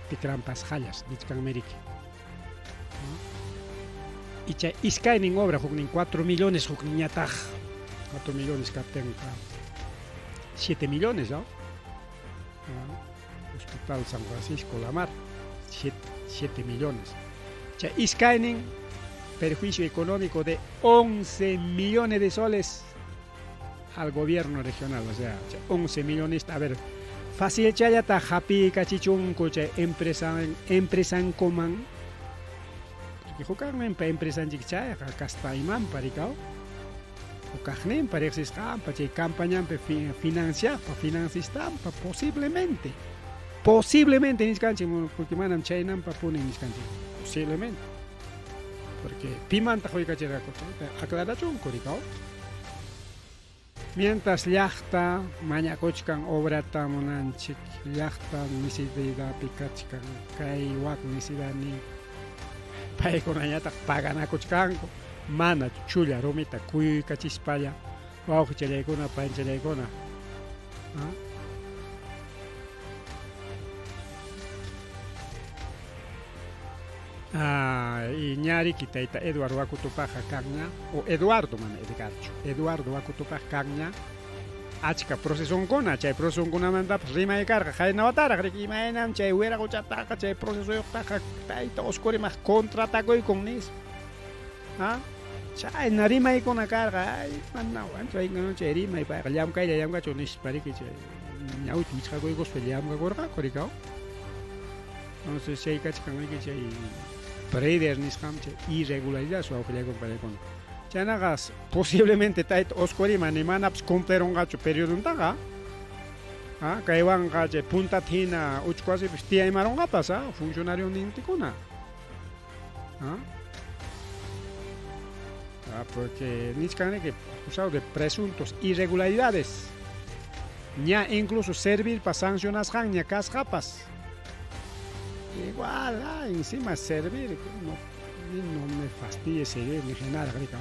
[SPEAKER 1] tikranpasqallas nichkanmiriki. Y chay iskaynin obra, huknin 4 millones, hukninñataq 4 millones kaptinqa 7 millones, ¿no? Hospital San Francisco La Mar, 7 millones. Chay iskaynin perjuicio económico de 11 millones de soles al gobierno regional, o sea, 11 millones, a ver, fácil chayata hapikachichunku chay empresa empresankuman, porque hukaqninpa empresanchik chayqa kasta imanpa rikaw, hukaqninpa riqsisqanpa chay campañanpi financiaqpa financistanpa posiblemente, posiblemente nisqanchik, porque manam chaynanpa punin nisqanchik, posiblemente, porque pimanta quykachirqaku chayta aclarachunku rikaw. Mientras llaqta mañakuchkan obrata munanchik, llaqta necesidadpi kachkan, kay wak necesidad paykunañataq paganakuchkanku, mana chulla rumita kuyuykachispalla wawqichallaykuna panchallaykuna. Y ñariki tayta Eduardo Huacotopaqa kanña, o Eduardo mana Edgarchu, Eduardo Huacotopaqa kanña, achka procesonkuna, chay procesokunamantapas rimay karqa qaynawataraq riki, imaynam chay wiraquchataqa chay procesoyuqtaqa tayta Oscorimaq contratakuykun nispa. Chayna rimaykuna karqa, ay mana wanchaynkuna chay rimay payqa llamkaylla llamkachun nispa riki chay ñawita wichqakuykuspa llamkakurqaku rikaw. Entonces chay kachkan riki chay preder nisqam chay irregularidad wawqillaykuna paykuna. Chaynaqa posiblemente tayta Oscorima ni manapas cumplirunqachu periodontaqa. Kaywanqa chay puntata hina uchku wasipas tiyaymarunqapas, funcionario nintikuna. Porque nichkan riki acusado de presuntos irregularidades. Ña incluso servirpa sancionasqanña kasqapas. Igual, encima servir, no, no me fastidie servir ni nada, rikaw.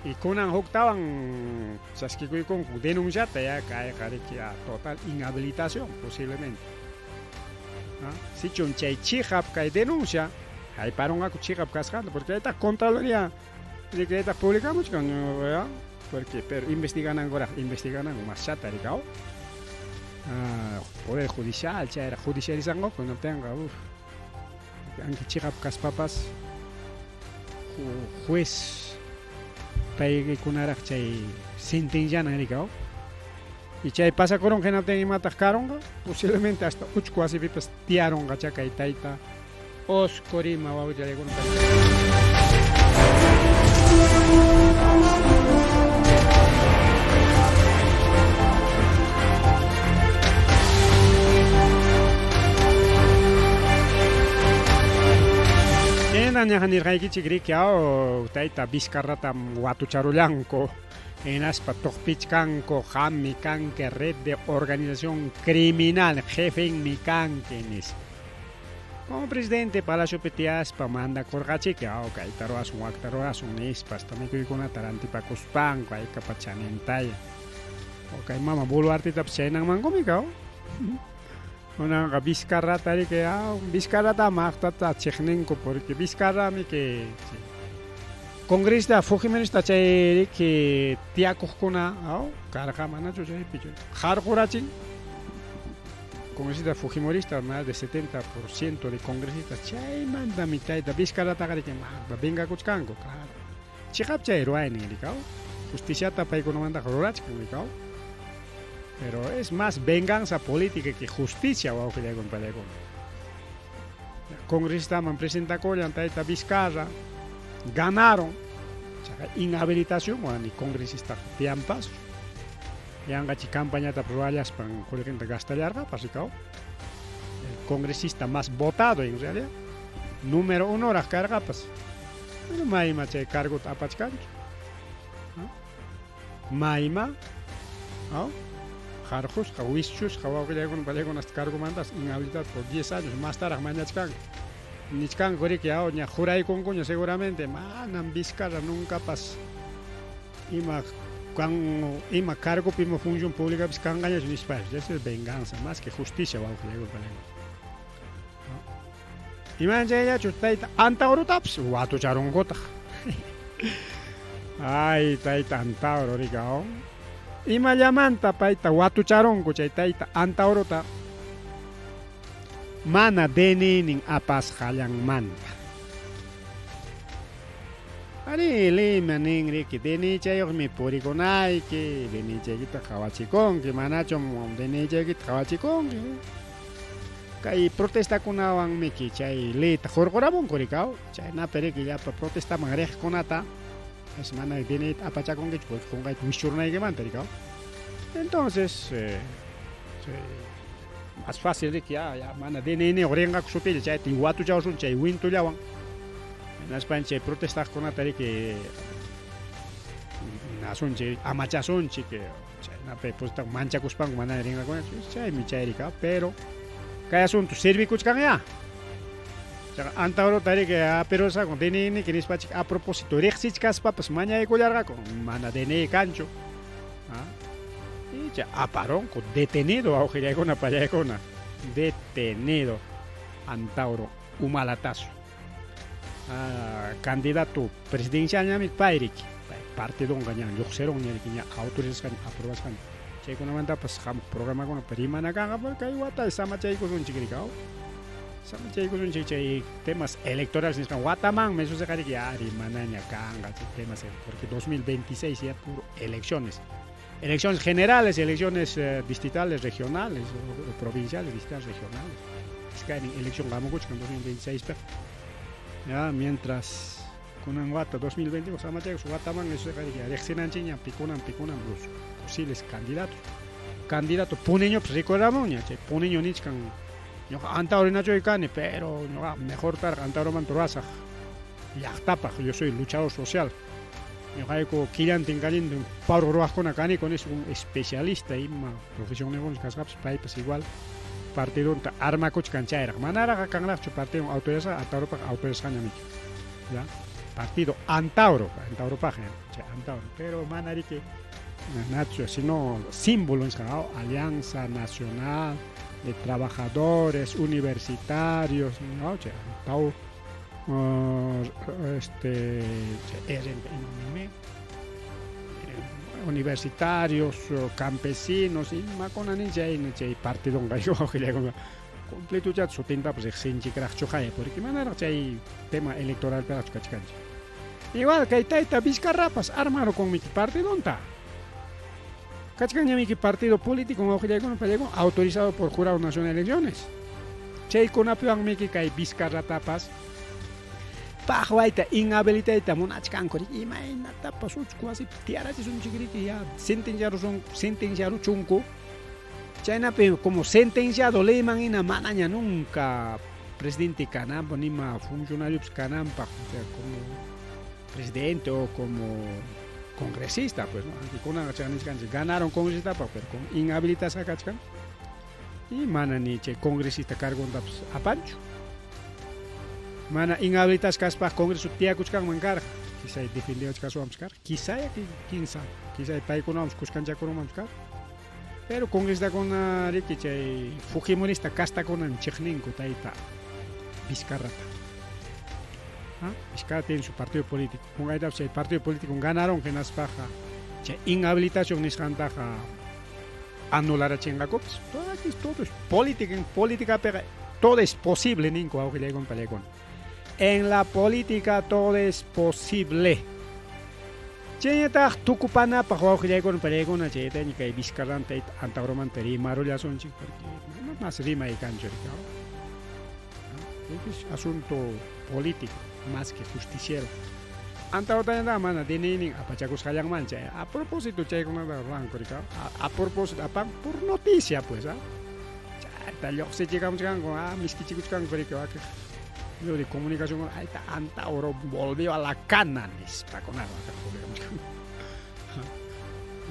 [SPEAKER 1] Y kunan huktawan chaskikuykunku denunciata ya kayqa riki a total inhabilitación posiblemente. Sichun chay chiqap kay denuncia, hayparunqaku chiqap kasqanta, porque aytaq Contraloría riki aytaq publicamuchkan, ¿no? Porque pero investiganankuraq, investigananku mas chata rikaw. Poder judicial, chayra judicializanqaku hinaptinqa, uf, anki chiqap kaspapas juez paykunaraq chay sentencianan rikaw. Y chay pasakurunqa hinaptin imataq karunqa? Posiblemente hasta uchku wasipipas tiyarunqachá kay tayta Oscorima wawqichallaykuna. Hina ñaqa nirqaykichik riki aw tayta Vizcarratam watucharullanku hinaspa tuqpichkanku qammi kanki red de organización criminal jefenmi kanki nispa. Como presidente palaciopi tiyaspa mandakurqachiki aw kayta ruwasun wakta ruwasun nispa hasta mikuykunata rantipakuspanku haykapa chanintaya. Kay mama Boluartetapas chaynanmankumi kaw. Kunanqa Vizcarrata riki aw Vizcarrata maqtata chiqninku porque Vizcarrami que congresista Fujimorista chay riki tiyakuqkuna aw karqa manachu chaypi qarqurachin congresista Fujimorista más de 70% de congresistas chaymantami tayta Vizcarrataqa riki maqta vengakuchkanku claro chiqap chay ruwaynin riki aw justiciata paykunamantaqa rurachkan riki aw pero es más venganza política que justicia wawqillaykuna pallaykuna congresistaman presentakullan tayta Vizcarra ganaron chaqa inhabilitación ni congresista tiyanpaschu yanqachi campañata ruwallaspan qullqinta gastallarqapas rikaw el congresista más votado en realidad número uno raq karqapas pero mayma chay cargota apachkanchu mayma aw qarqusqa wischusqa wawqillaykuna pallaykuna hasta cargomantas inhabilitado por 10 años mastaraq mañachkanku nichkanku riki aw ña juraykunkuña seguramente manam Vizcarra nuncapas ima kan ima cargopi ima función públicapis kanqañachu nispa eso es venganza más que justicia wawqillaykuna pallaykuna iman chayllachu tayta Antaurutapas watucharunkutaq ay tayta Antauro riki aw imallamanta payta watucharunku chay tayta Antauruta mana DNInin apasqallanmanta. Ari lima nin riki DNIchayuqmi purikunayki, DNIchaykita qawachikunki, manachum DNIchaykita qawachikunki. Kay protestakunawanmiki chay leyta hurquramunku rikaw, chaynapi riki llapa protestaman riqkunata es mana DNIta apachakunkichu porque qunqayta wischurunaykimanta rikaw. Entonces, más fácil riki ya, ya mana DNI rinqaku sutilla chayta watuchawsun chay wintullawan. Hinaspan chay protestaqkunata riki nasunchik amachasunchik chaynapi pues manchakuspanku mana rinqakunachu chaymi chay rika pero kay asunto servikuchkanya. Chaqa Antaurota riki apirusaku DNI nispachik a propósito riqsichkaspapas mañaykullarqaku mana DNI kanchu. Y aparonku detenido wawqillaykuna pallaykuna detenido Antauro Humalatazo. Candidato presidencial ñami pay riki partidonqa ña lluqsirunña riki ña autorizasqaña aprobasqaña chaykunamantapas hamuq programakuna rimana kanqa porque kay wata samachaykusunchik riki aw samachaykusunchik chay temas electorales nisqan watamanmi suceqa riki ya rimanaña kanqa chay temas porque 2026 ya puro elecciones elecciones generales, elecciones distritales, regionales o provinciales, distritales, regionales. Iskaynin elección hamukuchkan 2026 piqa. Ya, mientras kunan wata 2025 samachaykus wataman suceqa riki riqsinanchikña pikunan pikunan los posibles candidatos. Candidato Puneñopas rikuramunña, chay Puneño nichkan ñuqa Antauro hinachuy kani, pero ñuqa mejor tarqa Antauromanta ruwasaq llaqtapaq, yo soy luchador social. Ñuqayku killantin kallintin pawru ruwaqkuna kaniku nispa un especialista ima profesión kasqapas paypas igual partidunta armakuchkan chayraq manaraqa kanraqchu partido autorizasqa Antauropaq autorizasqañamiki ya partido Antauro Antauropaq chay Antauro pero mana riki nachu sino símbolo nisqa Alianza Nacional de Trabajadores Universitarios no chay Antauro este universitarios, campesinos, imakuna nin chay chay partidonqa completo sutintapas riqsinchikraqchu porque manaraq chay tema electoral piraqchu kachkanchik. Igual kay tayta Vizcarrapas armarukunmiki partidonta. Kachkanñamiki partido político wawqillaykuna pallaykuna autorizado por Jurado Nacional de Elecciones. Chaykunapiwanmiki kay Vizcarratapas paqwayta inhabilitayta munachkanku riki imaynatapas uchku wasipi tiyarachisunchik riki ya sentenciarusun sentenciaruchunku chaynapi como sentenciado leyman hina manaña nunca presidente kananpaq nima funcionariopas kananpaq o sea como presidente o como congresista pues no aunque kunanqa chay nichkanchik ganaron congresistapaq pero como inhabilitasqa kachkan y mana ni chay congresista cargontapas apanchu mana inhabilitasqa kaspaq congreso tiyakuchkanman karqa quizá defendewachkasuwanpas karqa quizá quién sabe quizá paykunawanpas kuskanchakurunmanpas karqa pero congresistakuna riki chay fujimorista castakunan chiqninku tayta Vizcarrata. ¿Ah? Vizcarra tiene su partido político. Qunqaytapas chay partido político ganaron hinaspaqa chay inhabilitación nisqantaqa anularachinqakupas. Todo aquí todo es política, en políticapiqa todo es posible ninku wawqillaykuna pallaykuna. En la política todo es posible. Chaynataq tukupanapaq wawqillaykuna pallaykuna chaytaña kay Vizcarranta Antauromanta rimarullasunchik porque mana más rimay kanchu es asunto político más que justiciero. Antaurtañataq mana DNI apachakusqallanman chay a propósito chaykunata ruwanku a, a propósito apan por noticia pues ¿ah? Chayta lluqsichikamuchkanku ah miskichikuchkanku riki wakiq medio de comunicación ayta Antauro volvió a la cana nispakunata publicamuchkanku.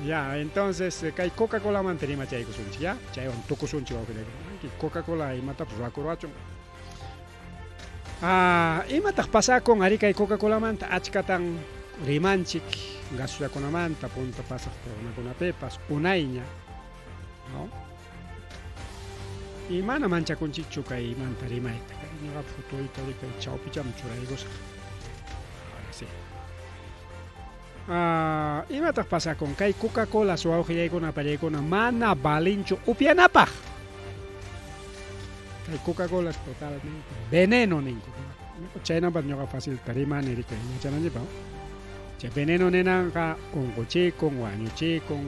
[SPEAKER 1] Ya, entonces kay Coca-Colamanta rimachaykusunchik ya, chaywan tukusunchik wawqillaykuna. Coca-Cola imatapas ruwakuruwachun. Ah, imataq pasakun ari kay Coca-Colamanta achkatan rimanchik gasollakunamanta punta pasaq programakunapipas unayña, no? Y mana manchakunchikchu kaymanta rimayta. Kay ñuqapa fotoyta kay chawpichaman churaykusaq. Ahora sí. Ah, imataq pasakun kay Coca-Cola wawqillaykuna pallaykuna mana valinchu upyanapaq. Kay Coca-Cola es totalmente veneno ninku. Chaynapas ñuqa facilta rimani riki yachananchikpaq. Chay veneno ninanqa unquchikun, wañuchikun,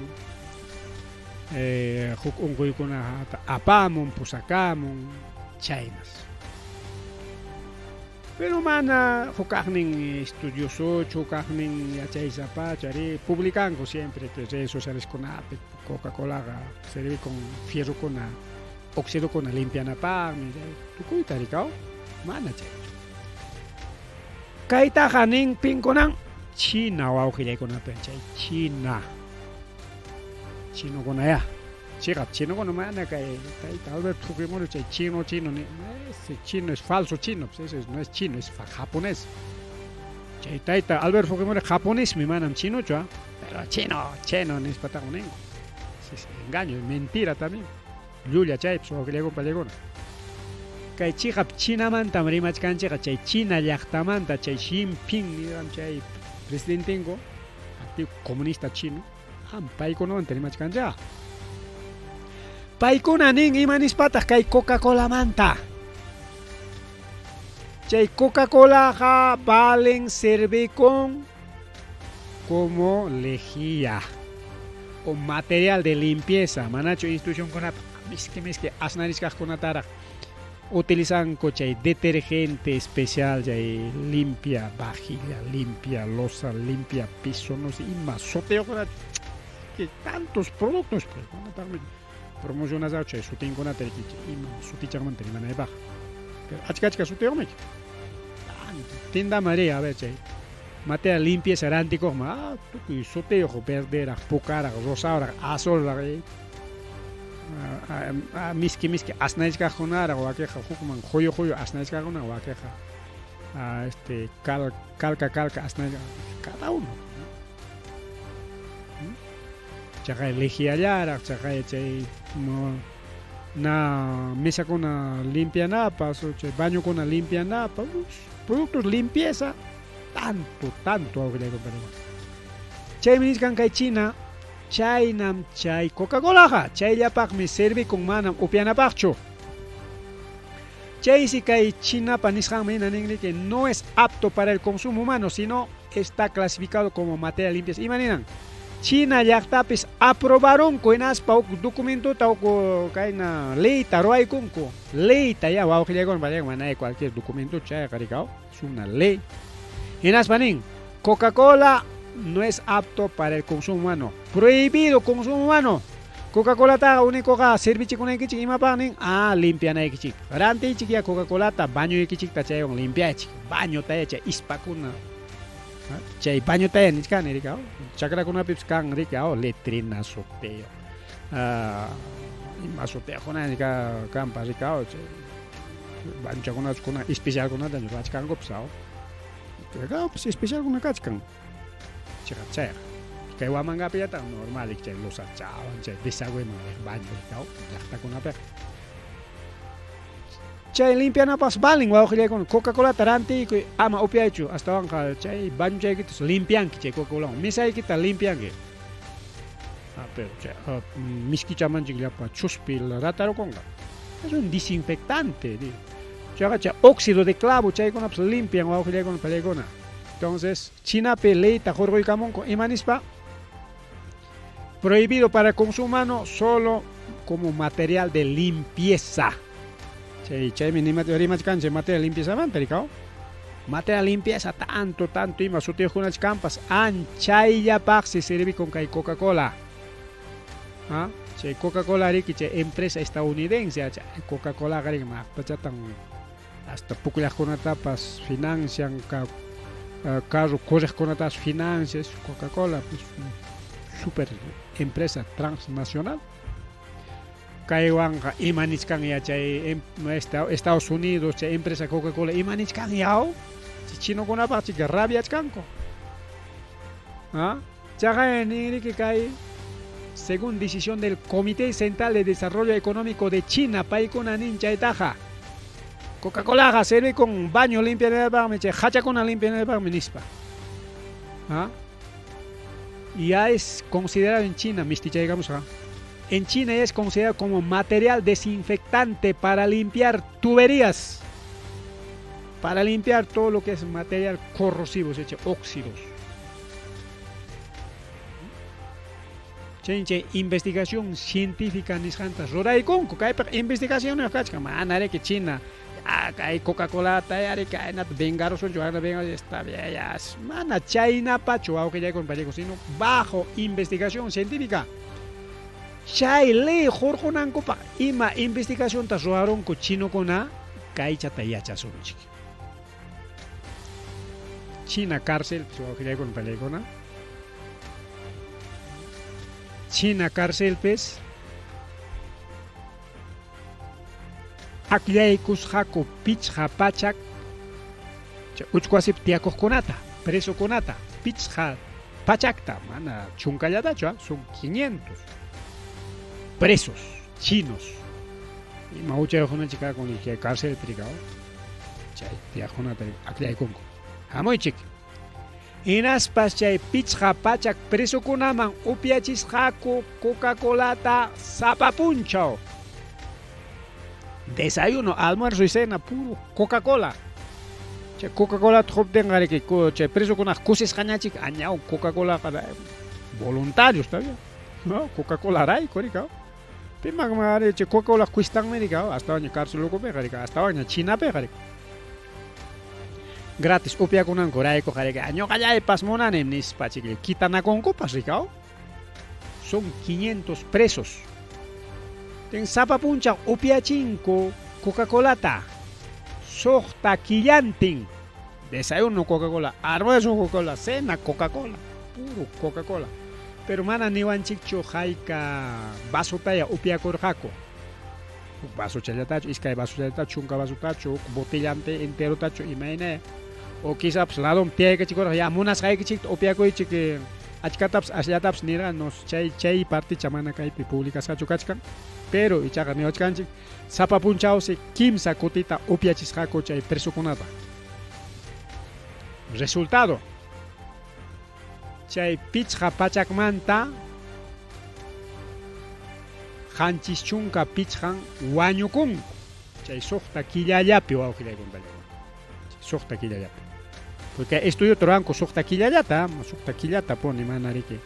[SPEAKER 1] huk unquykunata apamun, pusakamun, chaynas. Pero mana hukaqnin estudiosochu, hukaqnin yachaysapachu ari publicanku siempre que redes sociales kunapi Coca-Colaqa sirvikun fierrokuna, oxidokuna limpianapaqmi, tukuyta rikaw, mana chaychu. Kaytaqa nin pinkunan China wawqillaykunapi chay China. Chinokunaya. Chiqap chinokuna mana kay tayta Alberto Fujimori chay chino chino ni ese chino es falso chino, pues ese no es chino, es japonés. Chay tayta Alberto Fujimori japonesmi manam chinochu, ¿ah? Pero chino, chino nispataq ninku. Es engaño, es mentira también. Llulla chaypas wawqillaykuna pallaykuna. Kay chiqap Chinamantam rimachkanchikqa chay China llaqtamanta chay Xi Jinping nisqan chay presidentenku Partido Comunista Chino am paykunamanta rimachkanchikqa. Paykuna nin ima nispataq kay Coca-Colamanta. Chay Coca-Colaqa valen servikun como lejía o material de limpieza, manachu institucionkunapa miski miski asnarichkaqkunataraq utilizanku chay detergente especial chay limpia vajilla, limpia loza, limpia piso, no sé, ima sutiyuqkunata que tantos productos pues manataqmi promocionasaqchu chay sutinkunata riki ima sutichanmanta rimanaypaq. Pero achka achka sutiyuqmi. Tanto tiendaman riy a ver chay material limpieza rantikuqman ah tukuy sutiyuq verderaq, pukaraq, rosauraq, azulraq miski miski asnaychkaqkunaraq wakiqa hukman quyu quyu asnaychkaqkuna wakiqa este cal, calca calca asnaychkaq cada uno. Chaqay lejiallaraq, chaqay chay na mesakuna limpianapaq, chay bañokuna limpianapaq, productos limpieza, tanto, tanto wawqillaykunapaq. Chaymi nichkan kay China, chaynam chay Coca-Colaqa, chayllapaqmi servikun manam upyanapaqchu. Chaysi kay Chinapa nisqanmi hina ninriki no es apto para el consumo humano, sino está clasificado como materia limpieza. Ima ninan? China llaqtapis aprobarunku hinaspa huk documentota huk kayna leyta ruwaykunku. Leyta ya wawqillaykuna pallaykuna mana cualquier documento chayqa rikaw, es una ley. Hinaspa nin, Coca-Cola no es apto para el consumo humano. Prohibido consumo humano. Coca-Colataqa únicoqa servichikunaykichik imapaq nin? Ah, limpianaykichik. Rantiychik ya Coca-Colata, bañoykichikta chaywan limpiaychik. Bañota ya chay ispakuna. Chay bañotaya nichkani riki, chakrakunapipis kan riki, letrina sutiyuq. Ima sutiyuqkuna kanpas riki, chay bañochakunata kuna especialkunata ruwachkankupas, pues especialkuna kachkan. Chiqap chayqa. Kay Huamangapillataq normal chay losachawan chay desagüeman riq baño llaqtakunapiqa. Chay limpianapaqpas valen wawqillaykuna Coca-Colata rantiykuy ama upyaychu astawanqa chay bañochaykitas limpianki chay Coca-Colawan mesaykita limpianki. Ah, pero chay miskichamanchik llapa chuspi ratarukunqa. Es un desinfectante. Chayqa chay óxido de clavo chaykunapas limpian wawqillaykuna pallaykuna. Entonces, Chinapi leyta hurquykamunku ima nispa? Prohibido para consumo humano solo como material de limpieza. Chay chaymi rimachkanchik material limpiezamanta rikaw. Material limpieza tanto tanto ima sutiyuqkunach kanpas anchayllapaqsi sirvikun kay Coca-Cola. ¿Ah? Chay Coca-Cola riki chay empresa estadounidense chay Coca-Cola riki maqtachatan hasta pukllaqkunatapas financian carro correqkunatapas financia Coca-Cola pues super empresa transnacional. Kaywanqa ima nichkan ya chay Estados Unidos chay empresa Coca-Cola ima nichkan yaw chinokunapaq chika rabiachkanku. ¿Ah? Chaqa ninriki kay según decisión del Comité Central de Desarrollo Económico de China paykuna nin chaytaqa Coca-Colaqa sirvikun baño limpianapaqmi chay hachakuna limpianapaqmi nispa. ¿Ah? Ya es considerado en China, mistichaykamusqa. En China ya es considerado como material desinfectante para limpiar tuberías. Para limpiar todo lo que es material corrosivo, se echa óxidos. Chay investigación científica nisqanta ruraykunku kaypaq investigación kachkan mana riki China kay Coca-Colata ari kaynata vengarusunchu está bien ya mana chaynapachu wawqillaykuna pallaykuna sino bajo investigación científica. Chay ley hurqunankupaq ima investigacionta ruwarunku chinokuna kaychata yachasunchik. China cárcel wawqillaykuna pallaykuna. China cárcelpis akllaykusqaku pichqa pachak uchku wasipi tiyakuqkunata presokunata pichqa pachakta mana chunkallatachu son 500 presos chinos ima huchayuqkunachik kakun chay cárcelpi rikaw chay tiyaqkunata akllaykunku hamuychik. Hinaspas chay pichqa pachak presokunaman upyachisqaku Coca-Colata sapa punchaw. Desayuno, almuerzo y cena, puro Coca-Cola. Chay Coca-Colata huptinqa riki chay presokunaq kusisqañachik añaw Coca-Colaqa voluntario está bien. No, Coca-Cola rayku rikaw. Pimanmi ari chay Coca-Cola cuestanmi rikaw, astawanña cárcel ukupiqa rikaw, astawanña Chinapiqa rikaw. Gratis upyakunanku raykuqa riki ñuqallaypas munanim nispa chik kitanakunkupas rikaw. Son 500 presos. Ten sapa punchaw upyachinku Coca-Colata. Suqta killantin. Desayuno Coca-Cola, almuerzo Coca-Cola, cena Coca-Cola, puro Coca-Cola. Pero mana niwanchikchu hayka vasotaya upyakurqaku. Huk vasochallatachu, iskay vasochallatachu, chunka vasotachu, huk botellante enterotachu imaynaya. O quizás ladonpi tiyaykachikurqa ya munasqaykichikta upyakuychik achkatapas asllatapas nirqa nos chay chay particha mana kaypi publicasqachu kachkan. Pero ichaqa niwachkanchik sapa punchawsi kimsa kutita upyachisqaku chay presokunata. Resultado. Chay pichqa pachakmanta 75 wañukunku. Chay suqta killallapi wawqillaykuna suqta killallapi. Porque estudio ruranku suqta killallata, suqta killata puni mana riki.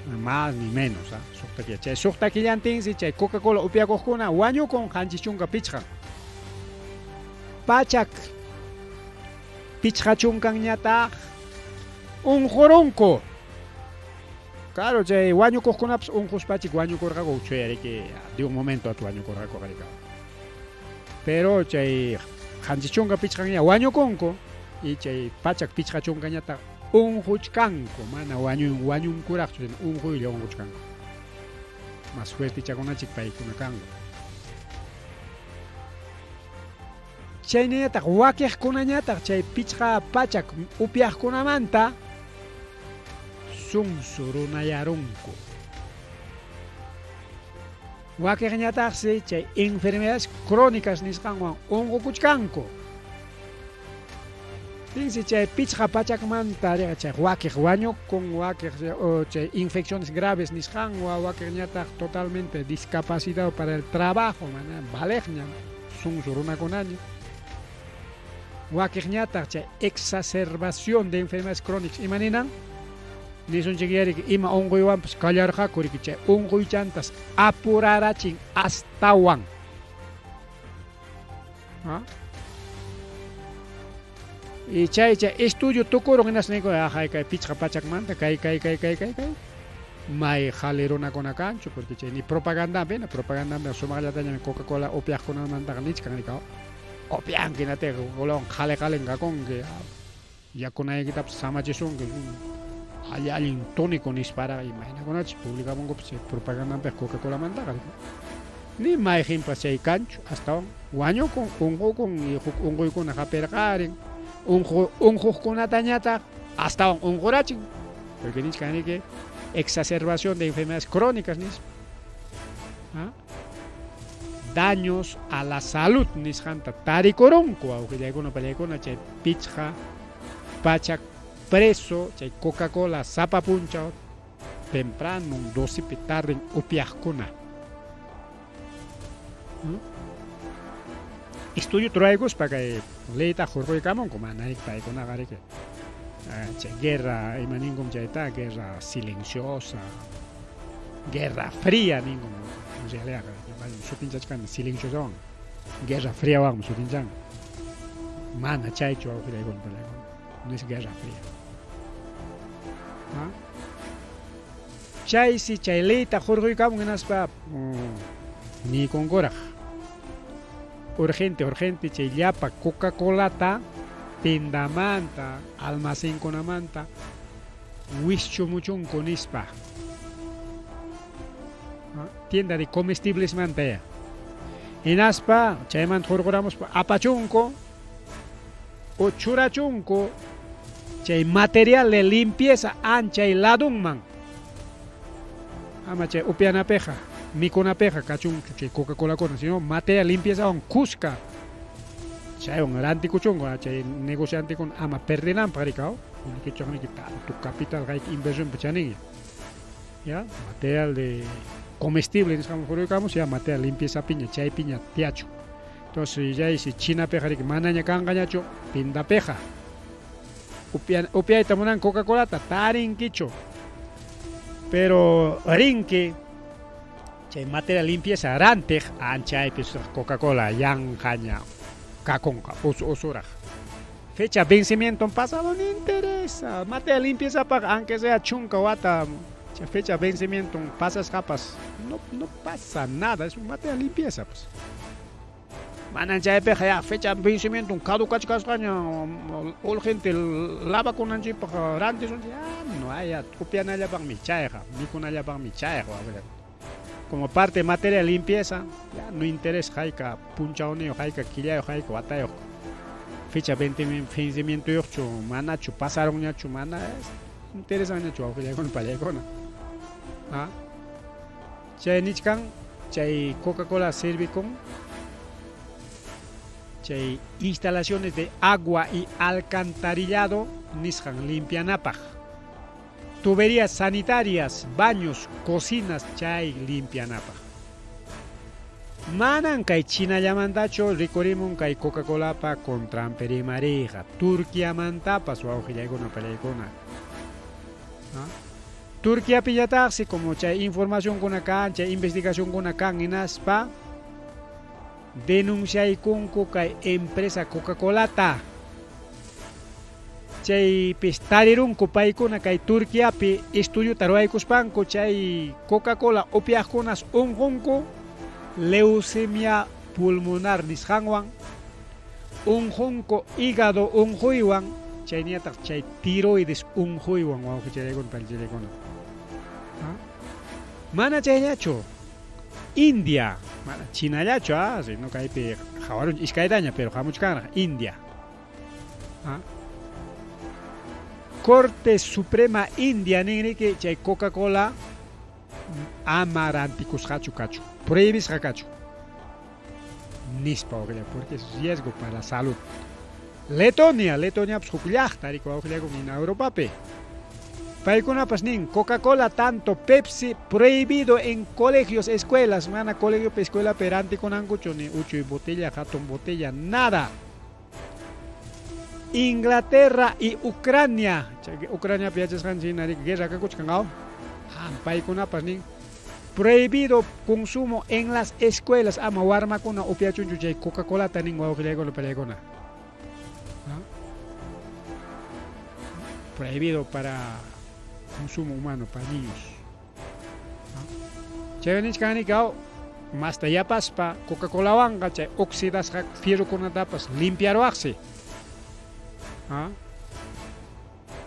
[SPEAKER 1] Más ni menos, ah, suqta killa. Chay suqta killantinsi chay Coca-Cola upyakuqkuna wañukun 75. 150ñataq unqurunku. Claro, chay wañukuqkunapas unquspachik wañukurqaku, chuyariki de un momento a otro wañukurqaku qarika. Pero chay 75ña wañukunku y chay 150ñataq unquchkanku, mana wañun wañunkuraqchu, sino unquylla unquchkanku. Más fuertechakunachik paykuna kanku. Chaynañataq wakiqkunañataq chay 500 upyaqkunamanta sunsu runayarunku. Wakiqñataqsi chay enfermedades crónicas nisqanwan unqukuchkanku. Tinsi chay 500manta chay wakiq wañukun, wakiq chay infecciones graves nisqanwan, wakiqñataq totalmente discapacitado para el trabajo, mana valeqña, sunsu runakunaña. Wakiqñataq chay exacerbación de enfermedades crónicas ima ninan? Nisunchik yariki ima unquywanpas kallarqaku riki chay unquychantas apurarachin astawan. ¿Ah? Y chay chay estudio tukurun hinaspa ninku ajay kay 500manta kay kay kay kay kay kay may qhali runakuna kanchu porque chay ni propagandapi na propagandapi sumaqllatañami Coca-Cola upyaqkunamantaqa nichkan rika upyanki hinatiyqa Coca-Colawan qhali qhalin kakunki yakunaykitapas samachisunki alli allin tónico nisparaqa imaynakunachus publicamunkupas chay propagandapiqa Coca-Colamantaqa ni mayqinpas chay kanchu astawan wañukun unqukun y huk unquykuna hapirqarin unquqkunatañataq astawan unqurachin porque nichkan riki exacerbación de enfermedades crónicas nispa. ¿Ah? Daños a la salud nisqanta tarikurunku wawqillaykuna pallaykuna chay 500 preso chay Coca-Cola sapa punchaw temprano 12pi tarden upyaqkuna. Estudio ruraykuspa kay leyta hurquykamunku mana paykunaqa riki chay guerra ima ninkum chayta guerra silenciosa, guerra fría ninkum en realidad sutinchachkani silenciosawan guerra fríawanmi sutinchan mana chaychu wawqillaykuna pallaykuna no es guerra fría. ¿Ah? Chaysi chay leyta hurquykamun hinaspa niykunkuraq urgente urgente chay llapa Coca-Colata tiendamanta almacenkunamanta wischumuchunku nispa. Tienda de comestiblesmanta ya. Hinaspa chaymanta hurquramuspa apachunku o churachunku chay material de limpieza anchay ladunman. Ama chay upyanapiqa mikunapiqa kachunchu chay Coca-Colakuna, sino material limpieza kuska. Chaywan rantikuchunku chay negociantekuna ama perdinanpaq rikaw, qullqichaqniki tanto capital hayka inversionpa chaninña. Ya, material de comestible nisqaman hurquykamus, ya material limpieza piña chaypiña tiyachun. Entonces chaysi Chinapiqa riki manaña kanqañachu tiendapiqa. Upyayta munan Coca-Colata tarinkichu. Pero rinki chay material limpieza rantiq anchaypi Coca-Cola yanqaña kakunqa usu usuraq. Fecha vencimiento pasado no interesa. Material limpieza paq aunque sea 10 wata chay fecha vencimiento pasasqapas no no pasa nada, es un material limpieza pues. Manan chaypiqa ya fecha vencimiento caducachkasqaña urgente lavakunanchikpaq rantisunchik ya no hay ya upyanallapaqmi chayqa mikunallapaqmi chayqa. Como parte de materia de limpieza ya no interesa hayka punchawniyuq hayka killayuq hayka watayuq fecha vencimientoyuqchu manachu pasarunñachu mana interesanñachu wawqillaykuna pallaykuna. ¿Ah? Chay nichkan chay Coca-Cola sirvikun chay instalaciones de agua y alcantarillado nisqan limpianapaq. Tuberías sanitarias, baños, cocinas chay limpianapaq. Manan kay Chinallamantachu rikurimun kay Coca-Colapa contranpi rimariyqa, Turquiamantapas wawqillaykuna pallaykuna. ¿Ah? Turquiapillataqsi como chay informacionkuna kan, chay investigacionkuna kan hinaspa denunciaykunku kay empresa Coca-Colata. Chaypis tarirunku paykuna kay Turquiapi estudiota ruwaykuspanku chay Coca-Cola upyaqkunas unqunku leucemia pulmonar nisqanwan, unqunku hígado unquywan, chayñataq chay tiroides unquywan wawqicharaykuna panicharaykuna. Mana chayllachu. India, mana Chinallachu, sino kaypi qhawarunchik iskaytaña, pero hamuchkanraq India. Corte Suprema India ninriki chay Coca-Cola ama rantikusqachu kachu, prohibisqa kachu. Nispa wawqilla, porque es riesgo para la salud. Letonia, Letoniapas huk llaqta riki wawqillakuna hina Europapi. Paykunapas nin Coca-Cola tanto Pepsi prohibido en colegios, escuelas, mana colegiopi escuelapi rantikunankuchu ni uchuy botella, hatun botella, nada. Inglaterra y Ucrania, chay Ucraniapi yachasqanchik hina riki guerra kakuchkan aw. Paykunapas nin prohibido consumo en las escuelas, ama warmakuna upyachunchu chay Coca-Colata nin wawqillaykuna parillaykuna. Prohibido para consumo humano, para niños. Chay nichkan aw masta yapaspa Coca-Colawanqa chay oxidasqa fierrokunatapas limpiaruwaqsi.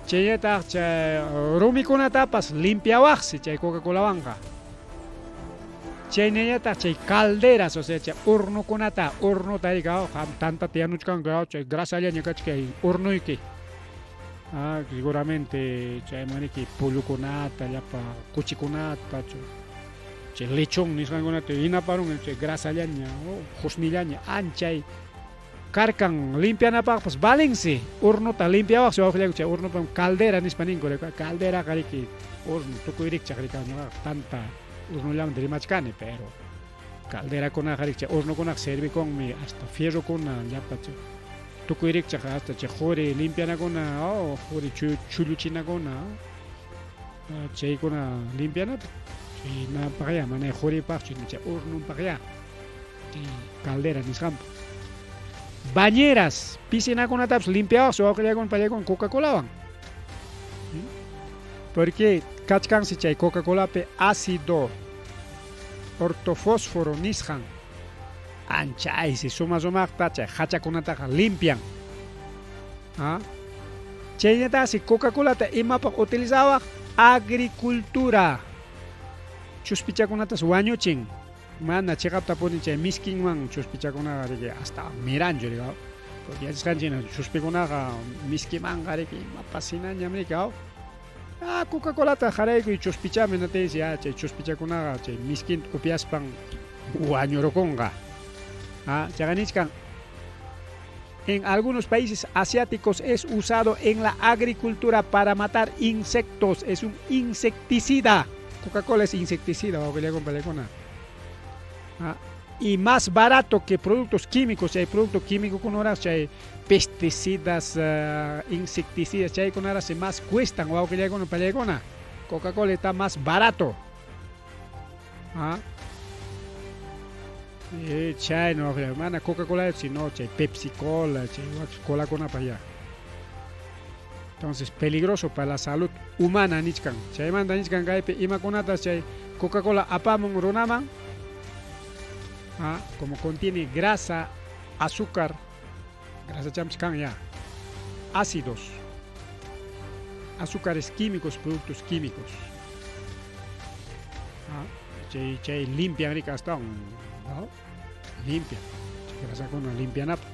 [SPEAKER 1] Chaynataq chay rumikunatapas limpiawaqsi chay Coca-Colawanqa. Chaynallataq chay calderas, o sea, chay hornokunata, hornota rika, qam tantata yanuchkanki, chay grasallaña kachkan hornoyki. Seguramente chaymaniki pollokunata, llapa kuchikunata, chay lechón nisqankunata hinaparun chay grasallaña, husnillaña, anchay karkan limpianapaqpas valensi, hornota limpiawaqsi wawqillayku chay hornopam caldera nispa ninku, calderaqa riki horno tukuy rikchaq rika ñuqaqa tanta hornollamanta rimachkani, pero calderakunaqa riki chay hornokunaqa servikunmi hasta fierrokuna llapa chay tukuy rikchaq hasta chay quri limpianakuna, quri chulluchinakuna, chaykuna limpianapaq, chaynapaqya mana quripaqchu chay hornopaqya chay caldera nisqanpaq. Bañeras, piscinakunatapas limpiawaqsi wawqillaykuna pallaykuna Coca-Colawan. Porque kachkansi chay Coca-Colapi ácido ortofósforo nisqan anchaysi suma sumaqta chay hachakunataqa limpian. Chaynataqsi Coca-Colata imapaq utilizawaq? Agricultura. Chuspichakunatas wañuchin. Mana chiqaptapuni chay miskinman chuspichakunaqa riki hasta miranchu riki, porque yachasqanchik hina chuspikunaqa miskimanqa riki imapas hinañam riki, Coca-Colata qaraykuy chuspichami nataysi, chay chuspichakunaqa chay miskinta upyaspan wañurukunqa. Chayqa nichkan en algunos países asiáticos es usado en la agricultura para matar insectos, es un insecticida. Coca-Cola es insecticida, wawqillaykuna. Y más barato que productos químicos, chay producto químico kunaras, chay pesticidas, insecticidas, chaykunaras más cuestan, wawqillaykuna pallaykuna. Coca-Cola está más barato. Chay no, mana Coca-Cola, sino chay Pepsi Cola, chay cola para allá. Entonces, peligroso para la salud humana nichkan. Chaymanta nichkan kaypi imakunatas chay Coca-Cola apamun runaman, como contiene grasa, azúcar, grasa chamchkan ya, ácidos, azúcares químicos, productos químicos. Chay, chay limpian rika hasta ¿no? Limpia, chay grasakuna limpianapaq.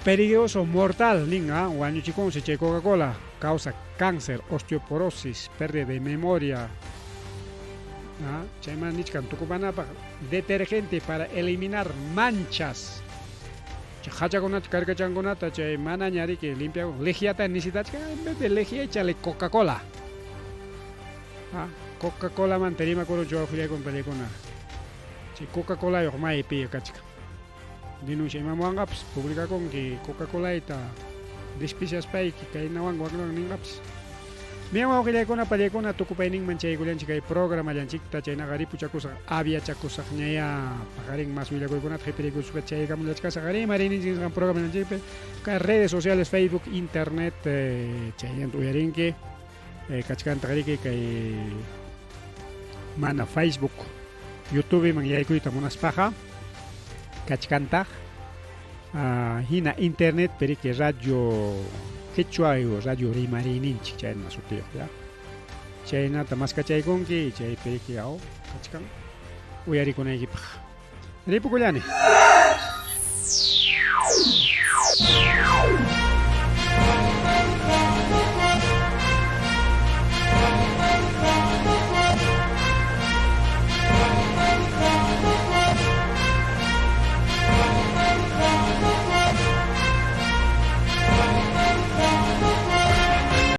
[SPEAKER 1] Peligroso, mortal, nin, wañuchikunsi chay Coca-Cola, causa cáncer, osteoporosis, pérdida de memoria. Chayman nichkan tukupanapaq detergente para eliminar manchas. Chay hachakunata, karkachankunata, chay manaña riki limpiakun, lejiata necesitachkan, en vez de lejía échale Coca-Cola. Coca-Colamanta rimakurunchu wawqillaykuna pallaykuna. Chay Coca-Colayuq maypi kachkan. Denuncia imamuwanqapas publicakunki Coca-Colayta despreciaspayki kaynawanqa waknawan ninqapas. Bien wawqillaykuna pallaykuna tukupayninman chaykullanchik kay programallanchikta chaynaqa ripuchakusaq aviachakusaqñayá paqarin mas willakuykunata qhipiriykuspa chaykamullachkasaq rimariyninchik nisqan programallanchikpi kay redes sociales Facebook internet chayllanta uyarinki kachkantaq riki kay mana Facebook YouTubeman yaykuyta munaspaqa kachkantaq hina internet riki radio quechua radio rimariyninchik chayna sutiyuq ya chaynata maskachaykunki chaypi riki aw kachkan uyarikunaykipaq ripukullani.